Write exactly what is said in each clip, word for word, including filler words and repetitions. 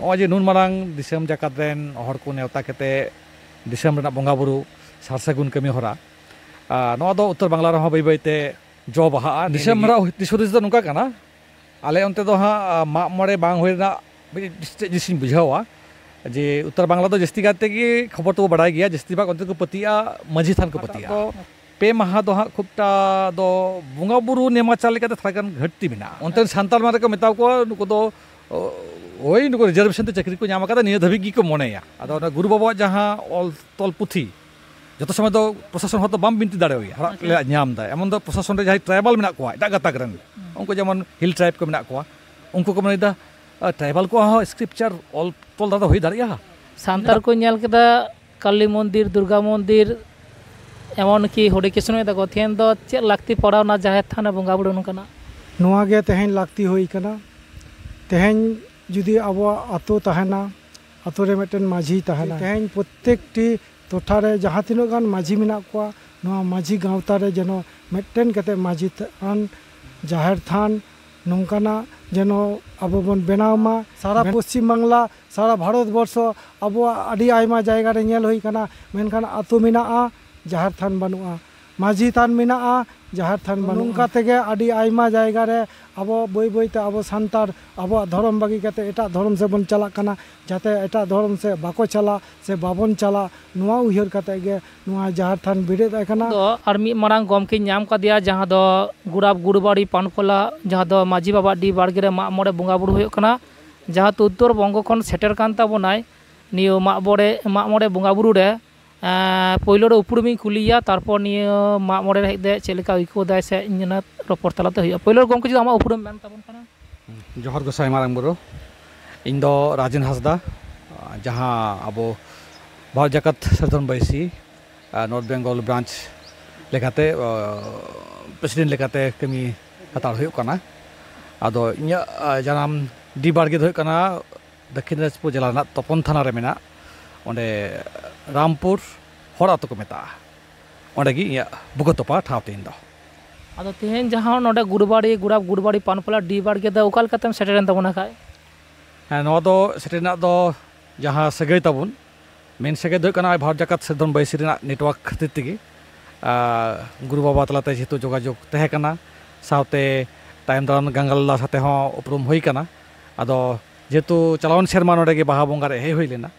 ᱱᱚᱜᱼᱚᱭ ᱡᱮ ᱱᱩᱱ ᱢᱟᱨᱟᱝ ᱫᱤᱥᱚᱢ ᱡᱟᱠᱟᱛ ᱨᱮᱱ ᱦᱚᱲ ᱠᱚ ᱱᱮᱣᱛᱟ ᱠᱟᱛᱮ ᱫᱤᱥᱚᱢ ᱨᱮᱱᱟᱜ ᱵᱚᱸᱜᱟ ᱵᱩᱨᱩ ᱥᱟᱨ ᱥᱟᱹᱜᱩᱱ ᱠᱟᱹᱢᱤ ᱦᱚᱨᱟ, ᱟᱨ ᱱᱚᱣᱟ ᱫᱚ ᱩᱛᱛᱚᱨ ᱵᱟᱝᱞᱟ ᱨᱮᱦᱚᱸ ᱵᱟᱹᱭ ᱵᱟᱹᱭ ᱛᱮ ᱡᱚ ᱵᱟᱦᱟᱜᱼᱟ᱾ ᱱᱤᱭᱟᱹ ᱱᱤᱥᱟᱹᱢ ᱞᱟᱹᱜᱤᱫ ᱦᱚᱨᱟ ᱫᱤᱥ ᱦᱩᱫᱤᱥ ᱫᱚ ᱱᱚᱝᱠᱟ ᱠᱟᱱᱟ, ᱟᱞᱮ ᱚᱱᱛᱮ ᱫᱚ ᱦᱟᱸᱜ, ᱟ, ᱢᱟᱜ ᱢᱚᱬᱮ ᱵᱟᱝ ᱦᱩᱭ ᱨᱮᱱᱟᱜ ᱢᱤᱫ ᱪᱮᱫ ᱡᱤᱱᱤᱥ ᱤᱧ ᱵᱩᱡᱷᱟᱹᱣᱟ, ᱡᱮ ᱩᱛᱛᱚᱨ ᱵᱟᱝᱞᱟ ᱫᱚ ᱡᱟᱹᱥᱛᱤ ᱠᱟᱭ ᱛᱮᱜᱮ ᱠᱷᱚᱵᱚᱨ ᱛᱮᱵᱚ ᱵᱟᱲᱟᱭ ᱜᱮᱭᱟ, ᱡᱟᱹᱥᱛᱤ ᱵᱷᱟᱜᱽ ᱚᱱᱛᱮ ᱠᱚ ᱯᱟᱹᱛᱭᱟᱹᱜᱼᱟ, ᱢᱟᱹᱡᱷᱤ ᱛᱷᱟᱱ ᱠᱚ ᱯᱟᱹᱛᱭᱟᱹᱜᱼᱟ᱾ ᱫᱚ ᱯᱮ ᱢᱟᱦᱟ ᱫᱚ ᱦᱟᱸᱜ ᱠᱷᱩᱵᱴᱟ ᱫᱚ ᱵᱚᱸᱜᱟ ᱵᱩᱨᱩ ᱱᱮᱢᱟᱪᱟᱨ ᱞᱮᱠᱟᱛᱮ ᱛᱷᱚᱲᱟ ᱜᱟᱱ ᱜᱷᱟᱹᱴᱛᱤ ᱢᱮᱱᱟᱜᱼᱟ᱾ ᱚᱱᱛᱮ ᱥᱟᱱᱛᱟᱲ ᱢᱟᱨᱮ ᱠᱚ ᱢᱮᱛᱟ ᱠᱚᱣᱟ, ᱱᱩᱠᱩ ᱫᱚ, ᱳᱭ ᱱᱩᱠᱩ reservation ᱛᱮ ᱪᱟᱹᱠᱨᱤ ᱠᱚ ᱧᱟᱢ ᱟᱠᱟᱫᱟ, ᱱᱤᱭᱟᱹ ᱫᱷᱟᱹᱵᱤᱡ ᱜᱮᱠᱚ ᱢᱚᱱᱮᱭᱟ᱾ ᱟᱫᱚ ᱚᱱᱟ ᱜᱩᱨᱩ ᱵᱟᱵᱟᱣᱟᱜ ᱡᱟᱦᱟᱸ ᱚᱞ ᱛᱚᱞ ᱯᱩᱛᱷᱤ, ᱡᱚᱛᱚ ᱥᱚᱢᱚᱭ ᱫᱚ ᱯᱨᱚᱥᱟᱥᱚᱱ ᱦᱚᱲ ᱫᱚ ᱵᱟᱢ ᱵᱤᱱᱛᱤ ᱫᱟᱲᱮᱣᱟᱭᱟ, ᱦᱟᱨᱟᱜ ᱟᱪᱪᱷᱟ᱾ ᱞᱮ ᱧᱟᱢ ᱮᱫᱟ᱾ ᱮᱢᱚᱱ ᱫᱚ ᱯᱨᱚᱥᱟᱥᱚᱱ ᱨᱮ ᱡᱟᱦᱟᱸᱭ tribal ᱢᱮᱱᱟᱜ ᱠᱚᱣᱟ ᱮᱴᱟᱜ ᱜᱟᱛᱟᱠ ᱨᱮᱱ, ᱩᱱᱠᱩ ᱡᱮᱢᱚᱱ hill tribe ᱠᱚ ᱢᱮᱱᱟᱜ ᱠᱚᱣᱟ, ᱩᱱᱠᱩ ᱠᱚ ᱢᱮᱱᱮᱫᱟ, ᱟᱨ tribal ᱠᱚᱣᱟᱜ ᱦᱚᱸ scripture ᱚᱞ ᱛᱚᱞ ᱫᱟᱲᱮ ᱦᱩᱭ ᱫᱟᱲᱮᱭᱟᱜᱼᱟ? ᱥᱟᱱᱛᱟᱲ ᱠᱚ ᱧᱮᱞ ᱠᱮᱫᱟ ᱠᱟᱞᱤ ᱢᱚᱱᱫᱤᱨ, ᱫᱩᱨᱜᱟ ᱢᱚᱱᱫᱤᱨ, ᱮᱢᱚᱱ ᱠᱤ ᱦᱚᱨᱮ ᱠᱨᱤᱥᱱᱚᱭ ᱫᱟᱠᱚ, ᱛᱮᱦᱮᱧ ᱫᱚ ᱪᱮᱫ ᱞᱟᱹᱠᱛᱤ ᱯᱟᱲᱟᱣᱱᱟ ᱡᱟᱦᱮᱨ ᱛᱷᱟᱱ ᱨᱮ ᱵᱚᱸᱜᱟ ᱵᱩᱨᱩ ᱱᱚᱝᱠᱟᱱᱟᱜ? ᱱᱚᱣᱟ ᱜᱮ ᱛᱮᱦᱮᱧ ᱞᱟᱹᱠᱛᱤ ᱦᱩᱭ ᱠᱟᱱᱟ᱾ ᱛᱮᱦᱮᱧ ᱡᱩᱫᱤ ᱟᱵᱚᱣᱟᱜ ᱟᱛᱳ ᱛᱟᱦᱮᱱᱟ, ᱟᱛᱳ ᱨᱮ ᱢᱤᱫᱴᱮᱱ ᱢᱟᱹᱡᱷᱤ ᱛᱟᱦᱮᱱᱟ᱾ ᱛᱮᱦᱮᱧ ᱯᱨᱚᱛᱮᱠᱴᱤ ᱴᱚᱴᱷᱟ ᱨᱮ ᱡᱟᱦᱟᱸ ᱛᱤᱱᱟᱹᱜ ᱜᱟᱱ ᱢᱟᱹᱡᱷᱤ ᱢᱮᱱᱟᱜ ᱠᱚᱣᱟ, ᱱᱚᱣᱟ ᱢᱟᱹᱡᱷᱤ ᱜᱟᱶᱛᱟ ᱨᱮ ᱡᱮᱱᱚ ᱢᱤᱫᱴᱮᱱ ᱠᱟᱛᱮ ᱢᱟᱹᱡᱷᱤ ᱛᱷᱟᱱ, ᱡᱟᱦᱮᱨ ᱛᱷᱟᱱ, ᱱᱚᱝᱠᱟᱱᱟᱜ ᱡᱮᱱᱚ ᱟᱵᱚ ᱵᱚᱱ ᱵᱮᱱᱟᱣ ᱢᱟ᱾ ᱥᱟᱨᱟ ᱵᱮᱱ- ᱯᱚᱥᱪᱤᱢ ᱵᱟᱝᱞᱟ, ᱥᱟᱨᱟ ᱵᱷᱟᱨᱚᱛ ᱵᱚᱨᱥᱚ ᱟᱵᱚᱣᱟᱜ ᱟᱹᱰᱤ ᱟᱭᱢᱟ ᱡᱟᱭᱜᱟ ᱨᱮ ᱧᱮᱞ ᱦᱩᱭ ᱠᱟᱱᱟ, ᱢᱮᱱᱠᱷᱟᱱ ᱟᱹᱛᱩ ᱢᱮᱱᱟᱜᱼᱟ, ᱡᱟᱦᱮᱨ ᱛᱷᱟᱱ ᱵᱟᱹᱱᱩᱜᱼᱟ, ᱢᱟᱹᱡᱷᱤ ᱛᱷᱟᱱ ᱢᱮᱱᱟᱜᱼᱟ, ᱡᱟᱦᱮᱨ ᱛᱷᱟᱱ ᱵᱟᱹᱱᱩᱜᱼᱟ᱾ ᱱᱚᱝᱠᱟ ᱛᱮᱜᱮ ᱟᱹᱰᱤ ᱟᱭᱢᱟ ᱡᱟᱭᱜᱟ ᱨᱮ ᱟᱵᱚ ᱵᱟᱹᱭ ᱵᱟᱹᱭ ᱛᱮ ᱟᱵᱚ ᱥᱟᱱᱛᱟᱲ ᱟᱵᱚᱣᱟᱜ ᱫᱷᱚᱨᱚᱢ ᱵᱟᱹᱜᱤ ᱠᱟᱛᱮ ᱮᱴᱟᱜ ᱫᱷᱚᱨᱚᱢ ᱥᱮᱫ ᱵᱚᱱ ᱪᱟᱞᱟᱜ ᱠᱟᱱᱟ, ᱡᱟᱛᱮ ᱮᱴᱟᱜ ᱫᱷᱚᱨᱚᱢ ᱥᱮᱫ ᱵᱟᱠᱚ ᱪᱟᱞᱟᱜ ᱥᱮ ᱵᱟᱵᱚᱱ ᱪᱟᱞᱟᱜ, ᱱᱚᱣᱟ ᱩᱭᱦᱟᱹᱨ ᱠᱟᱛᱮ ᱜᱮ ᱱᱚᱣᱟ ᱡᱟᱦᱮᱨ ᱛᱷᱟᱱ ᱵᱮᱨᱮᱫ ᱟᱠᱟᱱᱟ᱾ ᱫᱚ ᱟᱨ ᱢᱤᱫ ᱢᱟᱨᱟᱝ ᱜᱚᱢᱠᱮᱧ ᱧᱟᱢ ᱠᱟᱫᱮᱭᱟ, ᱡᱟᱦᱟᱸ ᱫᱚ ᱜᱩᱲᱟᱵ ᱜᱩᱲᱵᱟᱲᱤ ᱯᱟᱱᱯᱚᱞᱟ, ᱡᱟᱦᱟᱸ ᱫᱚ ᱢᱟᱹᱡᱷᱤ ᱵᱟᱵᱟ ᱰᱤ ᱵᱟᱲᱜᱮ ᱨᱮ ᱢᱟᱜ ᱢᱚᱬᱮ ᱵᱚᱸᱜᱟ ᱵᱩᱨᱩ ᱦᱩᱭᱩᱜ ᱠᱟᱱᱟ, ᱡᱟᱦᱟᱸ ᱫᱚ ᱩᱛᱛᱚᱨ ᱵᱚᱝᱜᱚ ᱠᱷᱚᱱ ᱥᱮᱴᱮᱨ ᱠᱟᱱ ᱛᱟᱵᱚᱱᱟᱭ ᱱᱤᱭᱟᱹ ᱢᱟᱜ ᱢᱚᱬᱮ, ᱢᱟᱜ ᱢᱚᱬᱮ ᱵᱚᱸᱜᱟ ᱵᱩᱨᱩ ᱨᱮ᱾ ᱮᱸ, ᱯᱳᱭᱞᱳ ᱨᱮ ᱩᱯᱨᱩᱢᱤᱧ ᱠᱩᱞᱤᱭᱮᱭᱟ, ᱛᱟᱨᱯᱚᱨ ᱱᱤᱭᱟᱹ ᱢᱟᱜ ᱢᱚᱬᱮ ᱨᱮ ᱦᱮᱡ ᱫᱮ ᱪᱮᱫ ᱞᱮᱠᱟ ᱟᱹᱭᱠᱟᱹᱣ ᱫᱟᱭ ᱥᱮ ᱤᱧ ᱚᱱᱟ ᱨᱚᱯᱚᱲ ᱛᱟᱞᱟᱛᱮ ᱦᱩᱭᱩᱜᱼᱟ᱾ ᱯᱳᱭᱞᱳ ᱨᱮ ᱜᱚᱢᱠᱮ ᱡᱩᱫᱤ ᱟᱢᱟᱜ ᱩᱯᱨᱩᱢ ᱢᱮᱱ ᱛᱟᱵᱚᱱ ᱠᱷᱟᱱ᱾ ᱡᱚᱦᱟᱨ ᱜᱚᱸᱥᱟᱭ ᱢᱟᱨᱟᱝ ᱵᱩᱨᱩ, ᱤᱧ ᱫᱚ ᱨᱟᱡᱮᱱ ᱦᱟᱸᱥᱫᱟ, ᱡᱟᱦᱟᱸ ᱟᱵᱚ ᱵᱷᱟᱨᱚᱛ ᱡᱟᱠᱟᱛ ᱥᱟᱫᱷᱟᱨᱚᱱ ᱵᱟᱹᱭᱥᱤ, ᱟᱨ, North Bengal branch ᱞᱮᱠᱟᱛᱮ, ᱟᱨ, president ᱞᱮᱠᱟᱛᱮ ᱠᱟᱹᱢᱤ ᱦᱟᱛᱟᱲ ᱦᱩᱭᱩᱜ ᱠᱟᱱᱟ᱾ ᱟᱫᱚ ᱤᱧᱟᱹᱜ, ᱟᱨ, ᱡᱟᱱᱟᱢ ᱰᱤ ᱵᱟᱲᱜᱮ ᱫᱚ ᱦᱩᱭᱩᱜ ᱠᱟᱱᱟ ᱫᱚᱠᱠᱷᱤᱱ ᱫᱤᱱᱟᱡᱽᱯᱩᱨ ᱡᱮᱞᱟ ᱨᱮᱱᱟᱜ ᱛᱚᱯᱚᱱ ᱛᱷᱟᱱᱟ ᱨᱮ ᱢᱮᱱᱟᱜ, ᱚᱸᱰᱮ ᱨᱟᱢᱯᱩᱨ ᱦᱚᱲ ᱟᱛᱳ ᱠᱚ ᱢᱮᱛᱟᱜᱼᱟ᱾ ᱚᱸᱰᱮ ᱜᱮ ᱤᱧᱟᱹᱜ ᱵᱩᱠᱟᱹ ᱛᱚᱯᱟ ᱴᱷᱟᱶ ᱛᱤᱧ ᱫᱚ᱾ ᱟᱫᱚ ᱛᱮᱦᱮᱧ ᱡᱟᱦᱟᱸ ᱱᱚᱰᱮ ᱜᱩᱲᱵᱟᱲᱤ, ᱜᱩᱲᱟᱵ ᱜᱩᱲᱵᱟᱲᱤ ᱯᱟᱱᱯᱚᱞᱟ ᱰᱤ ᱵᱟᱲᱜᱮ ᱫᱚ ᱚᱠᱟ ᱞᱮᱠᱟᱛᱮᱢ ᱥᱮᱴᱮᱨᱮᱱ ᱛᱟᱵᱚᱱᱟ ᱠᱷᱟᱡ? ᱦᱮᱸ, ᱱᱚᱣᱟ ᱫᱚ ᱥᱮᱴᱮᱨ ᱨᱮᱱᱟᱜ ᱫᱚ ᱡᱟᱦᱟᱸ ᱥᱟᱹᱜᱟᱹᱭ ᱛᱟᱵᱚᱱ, ᱢᱮᱱ ᱥᱟᱹᱜᱟᱹᱭ ᱫᱚ ᱦᱩᱭᱩᱜ ᱠᱟᱱᱟ ᱵᱷᱟᱨᱚᱛ ᱡᱟᱠᱟᱛ ᱥᱤᱨᱫᱷᱚᱱ ᱵᱟᱹᱭᱥᱤ ᱨᱮᱱᱟᱜ ᱱᱮᱴᱣᱟᱨᱠ ᱠᱷᱟᱹᱛᱤᱨ ᱛᱮᱜᱮ᱾ ᱟᱨ ᱜᱩᱨᱩ ᱵᱟᱵᱟ ᱛᱟᱞᱟᱛᱮ ᱡᱮᱦᱮᱛᱩ ᱡᱳᱜᱟᱡᱳᱜᱽ ᱛᱟᱦᱮᱸ ᱠᱟᱱᱟ, ᱥᱟᱶᱛᱮ ᱛᱟᱭᱚᱢ ᱫᱟᱨᱟᱢ ᱜᱟᱝᱜᱟᱞ ᱫᱟ ᱥᱟᱛᱮ ᱦᱚᱸ ᱩᱯᱨᱩᱢ ᱦᱩᱭ ᱠᱟᱱᱟ᱾ ᱟᱫᱚ ᱡᱮᱦᱮᱛᱩ ᱪᱟᱞᱟᱣᱮᱱ ᱥᱮᱨᱢᱟ ᱱᱚᱰᱮ ᱜᱮ ᱵᱟᱦᱟ ᱵᱚᱸᱜᱟ ᱨᱮ ᱦᱮᱡ ᱦᱩᱭ ᱞᱮᱱᱟ,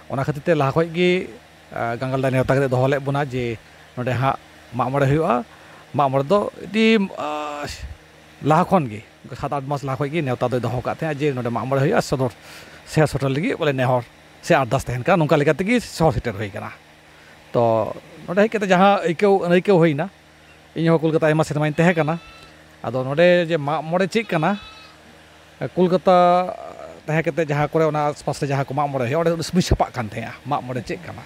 ᱚᱱᱟ ᱠᱷᱟᱹᱛᱤᱨ ᱛᱮ ᱞᱟᱦᱟ ᱠᱷᱚᱡ ᱜᱮ, ᱟᱸ, ᱜᱟᱝᱜᱟᱞ ᱫᱟᱭ ᱱᱮᱣᱛᱟ ᱠᱟᱛᱮ ᱫᱚᱦᱚ ᱞᱮᱫ ᱵᱚᱱᱟ ᱡᱮ ᱱᱚᱰᱮ ᱦᱟᱸᱜ ᱢᱟᱜ ᱢᱚᱬᱮ ᱦᱩᱭᱩᱜᱼᱟ᱾ ᱢᱟᱜ ᱢᱚᱬᱮ ᱫᱚ ᱟᱹᱰᱤ, ᱟᱸ, ᱞᱟᱦᱟ ᱠᱷᱚᱱ ᱜᱮ, ᱥᱟᱛ ᱟᱴ ᱢᱟᱥ ᱞᱟᱦᱟ ᱠᱷᱚᱡ ᱜᱮ ᱱᱮᱣᱛᱟ ᱫᱚᱭ ᱫᱚᱦᱚ ᱠᱟᱜ ᱛᱟᱦᱮᱸᱜᱼᱟ ᱡᱮ ᱱᱚᱰᱮ ᱢᱟᱜ ᱢᱚᱬᱮ ᱦᱩᱭᱩᱜᱼᱟ, ᱥᱚᱫᱚᱨ ᱥᱮ ᱥᱚᱴᱚᱨ ᱞᱟᱹᱜᱤᱫ ᱵᱚᱞᱮ ᱱᱮᱦᱚᱨ ᱥᱮ ᱟᱨᱫᱟᱥ ᱛᱟᱦᱮᱱ ᱠᱟᱱᱟ, ᱱᱚᱝᱠᱟ ᱞᱮᱠᱟ ᱛᱮᱜᱮ ᱥᱚᱦᱚᱨ ᱥᱮᱴᱮᱨ ᱦᱩᱭ ᱠᱟᱱᱟ᱾ ᱛᱚ ᱱᱚᱰᱮ ᱦᱮᱡ ᱠᱟᱛᱮ ᱡᱟᱦᱟᱸ ᱟᱹᱭᱠᱟᱹᱣ, ᱟᱹᱱᱟᱹᱭᱠᱟᱹᱣ ᱦᱩᱭᱱᱟ, ᱤᱧ ᱦᱚᱸ ᱠᱳᱞᱠᱟᱛᱟ ᱟᱭᱢᱟ ᱥᱮᱨᱢᱟᱧ ᱛᱟᱦᱮᱸ ᱠᱟᱱᱟ᱾ ᱟᱫᱚ ᱱᱚᱰᱮ ᱡᱮ ᱢᱟᱜ ᱢᱚᱬᱮ ᱪᱮᱫ ᱠᱟᱱᱟ, ᱠᱳᱞᱠᱟᱛᱟ ᱛᱟᱦᱮᱸ ᱠᱟᱛᱮ ᱡᱟᱦᱟᱸ ᱠᱚᱨᱮ ᱚᱱᱟ ᱟᱥᱯᱟᱥ ᱨᱮ ᱡᱟᱦᱟᱸ ᱠᱚ ᱢᱟᱜ ᱢᱚᱬᱮ ᱦᱩᱭᱩᱜᱼᱟ, ᱚᱸᱰᱮ ᱩᱱᱟᱹᱜ ᱥᱚᱢᱚᱭ ᱪᱷᱟᱯᱟᱜ ᱠᱟᱱ ᱛᱟᱦᱮᱸᱜᱼᱟ ᱢᱟᱜ ᱢᱚᱬᱮ ᱪᱮᱫ ᱠᱟᱱᱟ᱾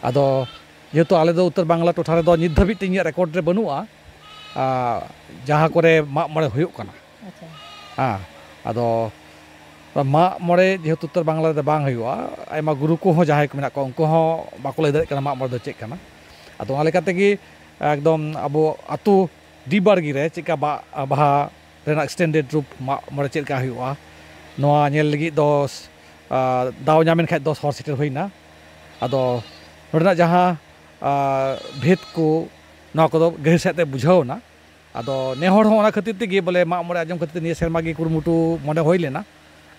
ᱟᱫᱚ ᱡᱮᱦᱮᱛᱩ ᱟᱞᱮ ᱫᱚ ᱩᱛᱛᱚᱨ ᱵᱟᱝᱞᱟ ᱴᱚᱴᱷᱟ ᱨᱮᱫᱚ ᱱᱤᱛ ᱫᱷᱟᱹᱵᱤᱡ ᱛᱮ ᱤᱧᱟᱹᱜ ᱨᱮᱠᱚᱨᱰ ᱨᱮ ᱵᱟᱹᱱᱩᱜᱼᱟ, ᱟᱨ ᱡᱟᱦᱟᱸ ᱠᱚᱨᱮ ᱢᱟᱜ ᱢᱚᱬᱮ ᱦᱩᱭᱩᱜ ᱠᱟᱱᱟ᱾ ᱟᱪᱪᱷᱟ᱾ ᱦᱮᱸ, ᱟᱫᱚ ᱢᱟᱜ ᱢᱚᱬᱮ ᱡᱮᱦᱮᱛᱩ ᱩᱛᱛᱚᱨ ᱵᱟᱝᱞᱟ ᱨᱮᱫᱚ ᱵᱟᱝ ᱦᱩᱭᱩᱜᱼᱟ, ᱟᱭᱢᱟ ᱜᱩᱨᱩ ᱠᱚᱦᱚᱸ ᱡᱟᱦᱟᱸᱭ ᱠᱚ ᱢᱮᱱᱟᱜ ᱠᱚᱣᱟ, ᱩᱱᱠᱩ ᱦᱚᱸ ᱵᱟᱠᱚ ᱞᱟᱹᱭ ᱫᱟᱲᱮᱭᱟᱜ ᱠᱟᱱᱟ ᱢᱟᱜ ᱢᱚᱬᱮ ᱫᱚ ᱪᱮᱫ ᱠᱟᱱᱟ᱾ ᱟᱫᱚ ᱚᱱᱟ ᱞᱮᱠᱟ ᱛᱮᱜᱮ ᱮᱠᱫᱚᱢ ᱟᱵᱚ ᱟᱹᱛᱩ ᱰᱤᱵᱟᱲᱜᱤ ᱨᱮ ᱪᱮᱫᱠᱟ ᱵᱟ-, ᱵᱟᱦᱟ ᱨᱮᱱᱟᱜ ᱮᱠᱥᱴᱮᱱᱰᱮᱰ ᱨᱩᱯ ᱢᱟᱜ ᱢᱚᱬᱮ ᱪᱮᱫ ᱞᱮᱠᱟ ᱦᱩᱭᱩᱜᱼᱟ, ᱱᱚᱣᱟ ᱧᱮᱞ ᱞᱟᱹᱜᱤᱫ ᱫᱚ, ᱟ, ᱫᱟᱣ ᱧᱟᱢᱮᱱ ᱠᱷᱟᱡ ᱫᱚ ᱥᱚᱦᱚᱨ ᱥᱮᱴᱮᱨ ᱦᱩᱭᱱᱟ᱾ ᱟᱫᱚ ᱱᱚᱰᱮᱱᱟᱜ ᱡᱟᱦᱟᱸ, ᱟ, ᱵᱷᱮᱫ ᱠᱚ, ᱱᱚᱣᱟ ᱠᱚᱫᱚ ᱜᱟᱹᱦᱤᱨ ᱥᱮᱫ ᱛᱮ ᱵᱩᱡᱷᱟᱹᱣ ᱮᱱᱟ᱾ ᱟᱫᱚ ᱱᱮ ᱦᱚᱲ ᱦᱚᱸ ᱚᱱᱟ ᱠᱷᱟᱹᱛᱤᱨ ᱛᱮᱜᱮ ᱵᱚᱞᱮ ᱢᱟᱜ ᱢᱚᱬᱮ ᱟᱸᱡᱚᱢ ᱠᱷᱟᱹᱛᱤᱨ ᱛᱮ ᱱᱤᱭᱟᱹ ᱥᱮᱨᱢᱟ ᱜᱮ ᱠᱩᱨᱩᱢᱩᱴᱩ ᱢᱚᱱᱮ ᱦᱩᱭ ᱞᱮᱱᱟ᱾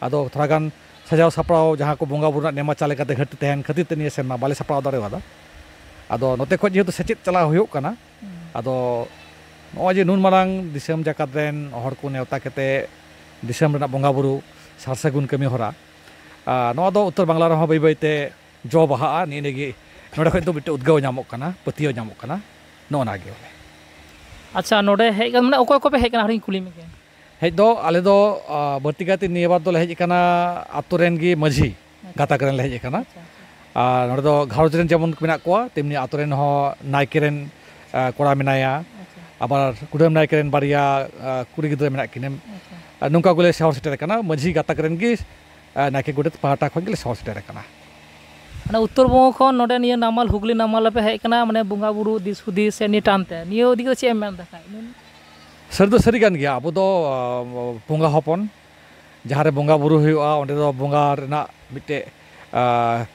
ᱟᱫᱚ ᱛᱷᱚᱲᱟ ᱜᱟᱱ ᱥᱟᱡᱟᱣ ᱥᱟᱯᱲᱟᱣ ᱡᱟᱦᱟᱸ ᱠᱚ ᱵᱚᱸᱜᱟ ᱵᱩᱨᱩ ᱨᱮᱱᱟᱜ ᱱᱮᱢᱟᱪᱟᱨ ᱞᱮᱠᱟᱛᱮ ᱜᱷᱟᱹᱴᱛᱤ ᱛᱟᱦᱮᱱ ᱠᱷᱟᱹᱛᱤᱨ ᱛᱮ ᱱᱤᱭᱟᱹ ᱥᱮᱨᱢᱟ ᱵᱟᱞᱮ ᱥᱟᱯᱲᱟᱣ ᱫᱟᱲᱮᱣᱟᱫᱟ᱾ ᱟᱫᱚ ᱱᱚᱛᱮ ᱠᱷᱚᱡ ᱡᱮᱦᱮᱛᱩ ᱥᱮᱪᱮᱫ ᱪᱟᱞᱟᱣ ᱦᱩᱭᱩᱜ ᱠᱟᱱᱟ, ᱦᱩᱸ᱾ ᱟᱫᱚ ᱱᱚᱜᱼᱚᱭ ᱡᱮ ᱱᱩᱱ ᱢᱟᱨᱟᱝ ᱫᱤᱥᱚᱢ ᱡᱟᱠᱟᱛ ᱨᱮᱱ ᱦᱚᱲ ᱠᱚ ᱱᱮᱣᱛᱟ ᱠᱟᱛᱮ ᱫᱤᱥᱚᱢ ᱨᱮᱱᱟᱜ ᱵᱚᱸᱜᱟ ᱵᱩᱨᱩ ᱥᱟᱨ ᱥᱟᱹᱜᱩᱱ ᱠᱟᱹᱢᱤ ᱦᱚᱨᱟ, ᱟᱨ ᱱᱚᱣᱟ ᱫᱚ ᱩᱛᱛᱚᱨ ᱵᱟᱝᱞᱟ ᱨᱮᱦᱚᱸ ᱵᱟᱹᱭ ᱵᱟᱹᱭ ᱛᱮ ᱡᱚ ᱵᱟᱦᱟᱜᱼᱟ᱾ ᱱᱤᱭᱟᱹ ᱜᱮ ᱱᱚᱰᱮ ᱠᱷᱚᱡ ᱫᱚ ᱢᱤᱫᱴᱮᱡ ᱩᱫᱽᱜᱟᱹᱣ ᱧᱟᱢᱚᱜ ᱠᱟᱱᱟ, ᱯᱟᱹᱛᱭᱟᱹᱣ ᱧᱟᱢᱚᱜ ᱠᱟᱱᱟ, ᱱᱚᱜᱼᱚ ᱱᱟ ᱜᱮ ᱵᱚᱞᱮ᱾ ᱟᱪᱪᱷᱟ, ᱱᱚᱰᱮ ᱦᱮᱡ ᱠᱟᱛᱮ ᱢᱟᱱᱮ ᱚᱠᱚᱭ ᱠᱚᱯᱮ ᱦᱮᱡ ᱠᱟᱱᱟ, ᱟᱨᱤᱧ ᱠᱩᱞᱤ ᱢᱮᱜᱮ᱾ ᱦᱮᱡ ᱫᱚ ᱟᱞᱮ ᱫᱚ, ᱟ, ᱵᱟᱹᱲᱛᱤ ᱠᱟᱭᱛᱮ ᱱᱤᱭᱟᱹ ᱵᱟᱨ ᱫᱚᱞᱮ ᱦᱮᱡ ᱟᱠᱟᱱᱟ ᱟᱛᱳ ᱨᱮᱱ ᱜᱮ ᱢᱟᱹᱡᱷᱤ ᱟᱪᱪᱷᱟ᱾ ᱜᱟᱛᱟᱠ ᱨᱮᱱ ᱞᱮ ᱦᱮᱡ ᱟᱠᱟᱱᱟ᱾ ᱟᱪᱪᱷᱟ, ᱟᱪᱪᱷᱟ᱾ ᱟᱨ ᱱᱚᱰᱮ ᱫᱚ ᱜᱷᱟᱨᱚᱸᱡᱽ ᱨᱮᱱ ᱡᱮᱢᱚᱱ ᱠᱚ ᱢᱮᱱᱟᱜ ᱠᱚᱣᱟ, ᱛᱮᱢᱱᱤ ᱟᱛᱳ ᱨᱮᱱ ᱦᱚᱸ ᱱᱟᱭᱠᱮ ᱨᱮᱱ, ᱟ, ᱠᱚᱲᱟ ᱢᱮᱱᱟᱭᱟ᱾ ᱟᱪᱪᱷᱟ᱾ ᱟᱵᱟᱨ ᱠᱩᱰᱟᱹᱢ ᱱᱟᱭᱠᱮ ᱨᱮᱱ ᱵᱟᱨᱭᱟ, ᱟ, ᱠᱩᱲᱤ ᱜᱤᱫᱽᱨᱟᱹ ᱢᱮᱱᱟᱜ ᱠᱤᱱᱟᱹ᱾ ᱟᱪᱪᱷᱟ᱾ ᱟᱨ ᱱᱚᱝᱠᱟ ᱜᱮᱞᱮ ᱥᱚᱦᱚᱨ ᱥᱮᱴᱮᱨ ᱟᱠᱟᱱᱟ, ᱢᱟᱹᱡᱷᱤ ᱜᱟᱛᱟᱠ ᱨᱮᱱ ᱜᱮ, ᱟ, ᱱᱟᱭᱠᱮ ᱜᱚᱰᱮᱛ ᱯᱟᱦᱴᱟ ᱠᱷᱚᱱ ᱜᱮᱞᱮ ᱥᱚᱦᱚᱨ ᱥᱮᱴᱮᱨ ᱟᱠᱟᱱᱟ᱾ ᱢᱟᱱᱮ ᱩᱛᱛᱚᱨ ᱵᱚᱝᱜᱚ ᱠᱷᱚᱱ ᱱᱚᱰᱮ ᱱᱤᱭᱟᱹ ᱱᱟᱢᱟᱞ, ᱦᱩᱜᱽᱞᱤ ᱱᱟᱢᱟᱞ ᱨᱮᱯᱮ ᱦᱮᱡ ᱟᱠᱟᱱᱟ, ᱢᱟᱱᱮ ᱵᱚᱸᱜᱟ ᱵᱩᱨᱩ ᱫᱤᱥ ᱦᱩᱫᱤᱥ ᱥᱮ ᱱᱤᱭᱟᱹ ᱴᱟᱱ ᱛᱮ, ᱱᱤᱭᱟᱹ ᱤᱫᱤ ᱠᱟᱛᱮ ᱪᱮᱫ ᱮᱢ ᱢᱮᱱ ᱮᱫᱟ ᱠᱷᱟᱡ? ᱥᱟᱹᱨᱤ ᱫᱚ ᱥᱟᱹᱨᱤ ᱠᱟᱱ ᱜᱮᱭᱟ, ᱟᱵᱚ ᱫᱚ, ᱟ, ᱵᱚᱸᱜᱟ ᱦᱚᱯᱚᱱ, ᱡᱟᱦᱟᱸ ᱨᱮ ᱵᱚᱸᱜᱟ ᱵᱩᱨᱩ ᱦᱩᱭᱩᱜᱼᱟ, ᱚᱸᱰᱮ ᱫᱚ ᱵᱚᱸᱜᱟ ᱨᱮᱱᱟᱜ ᱢᱤᱫᱴᱮᱡ, ᱟ,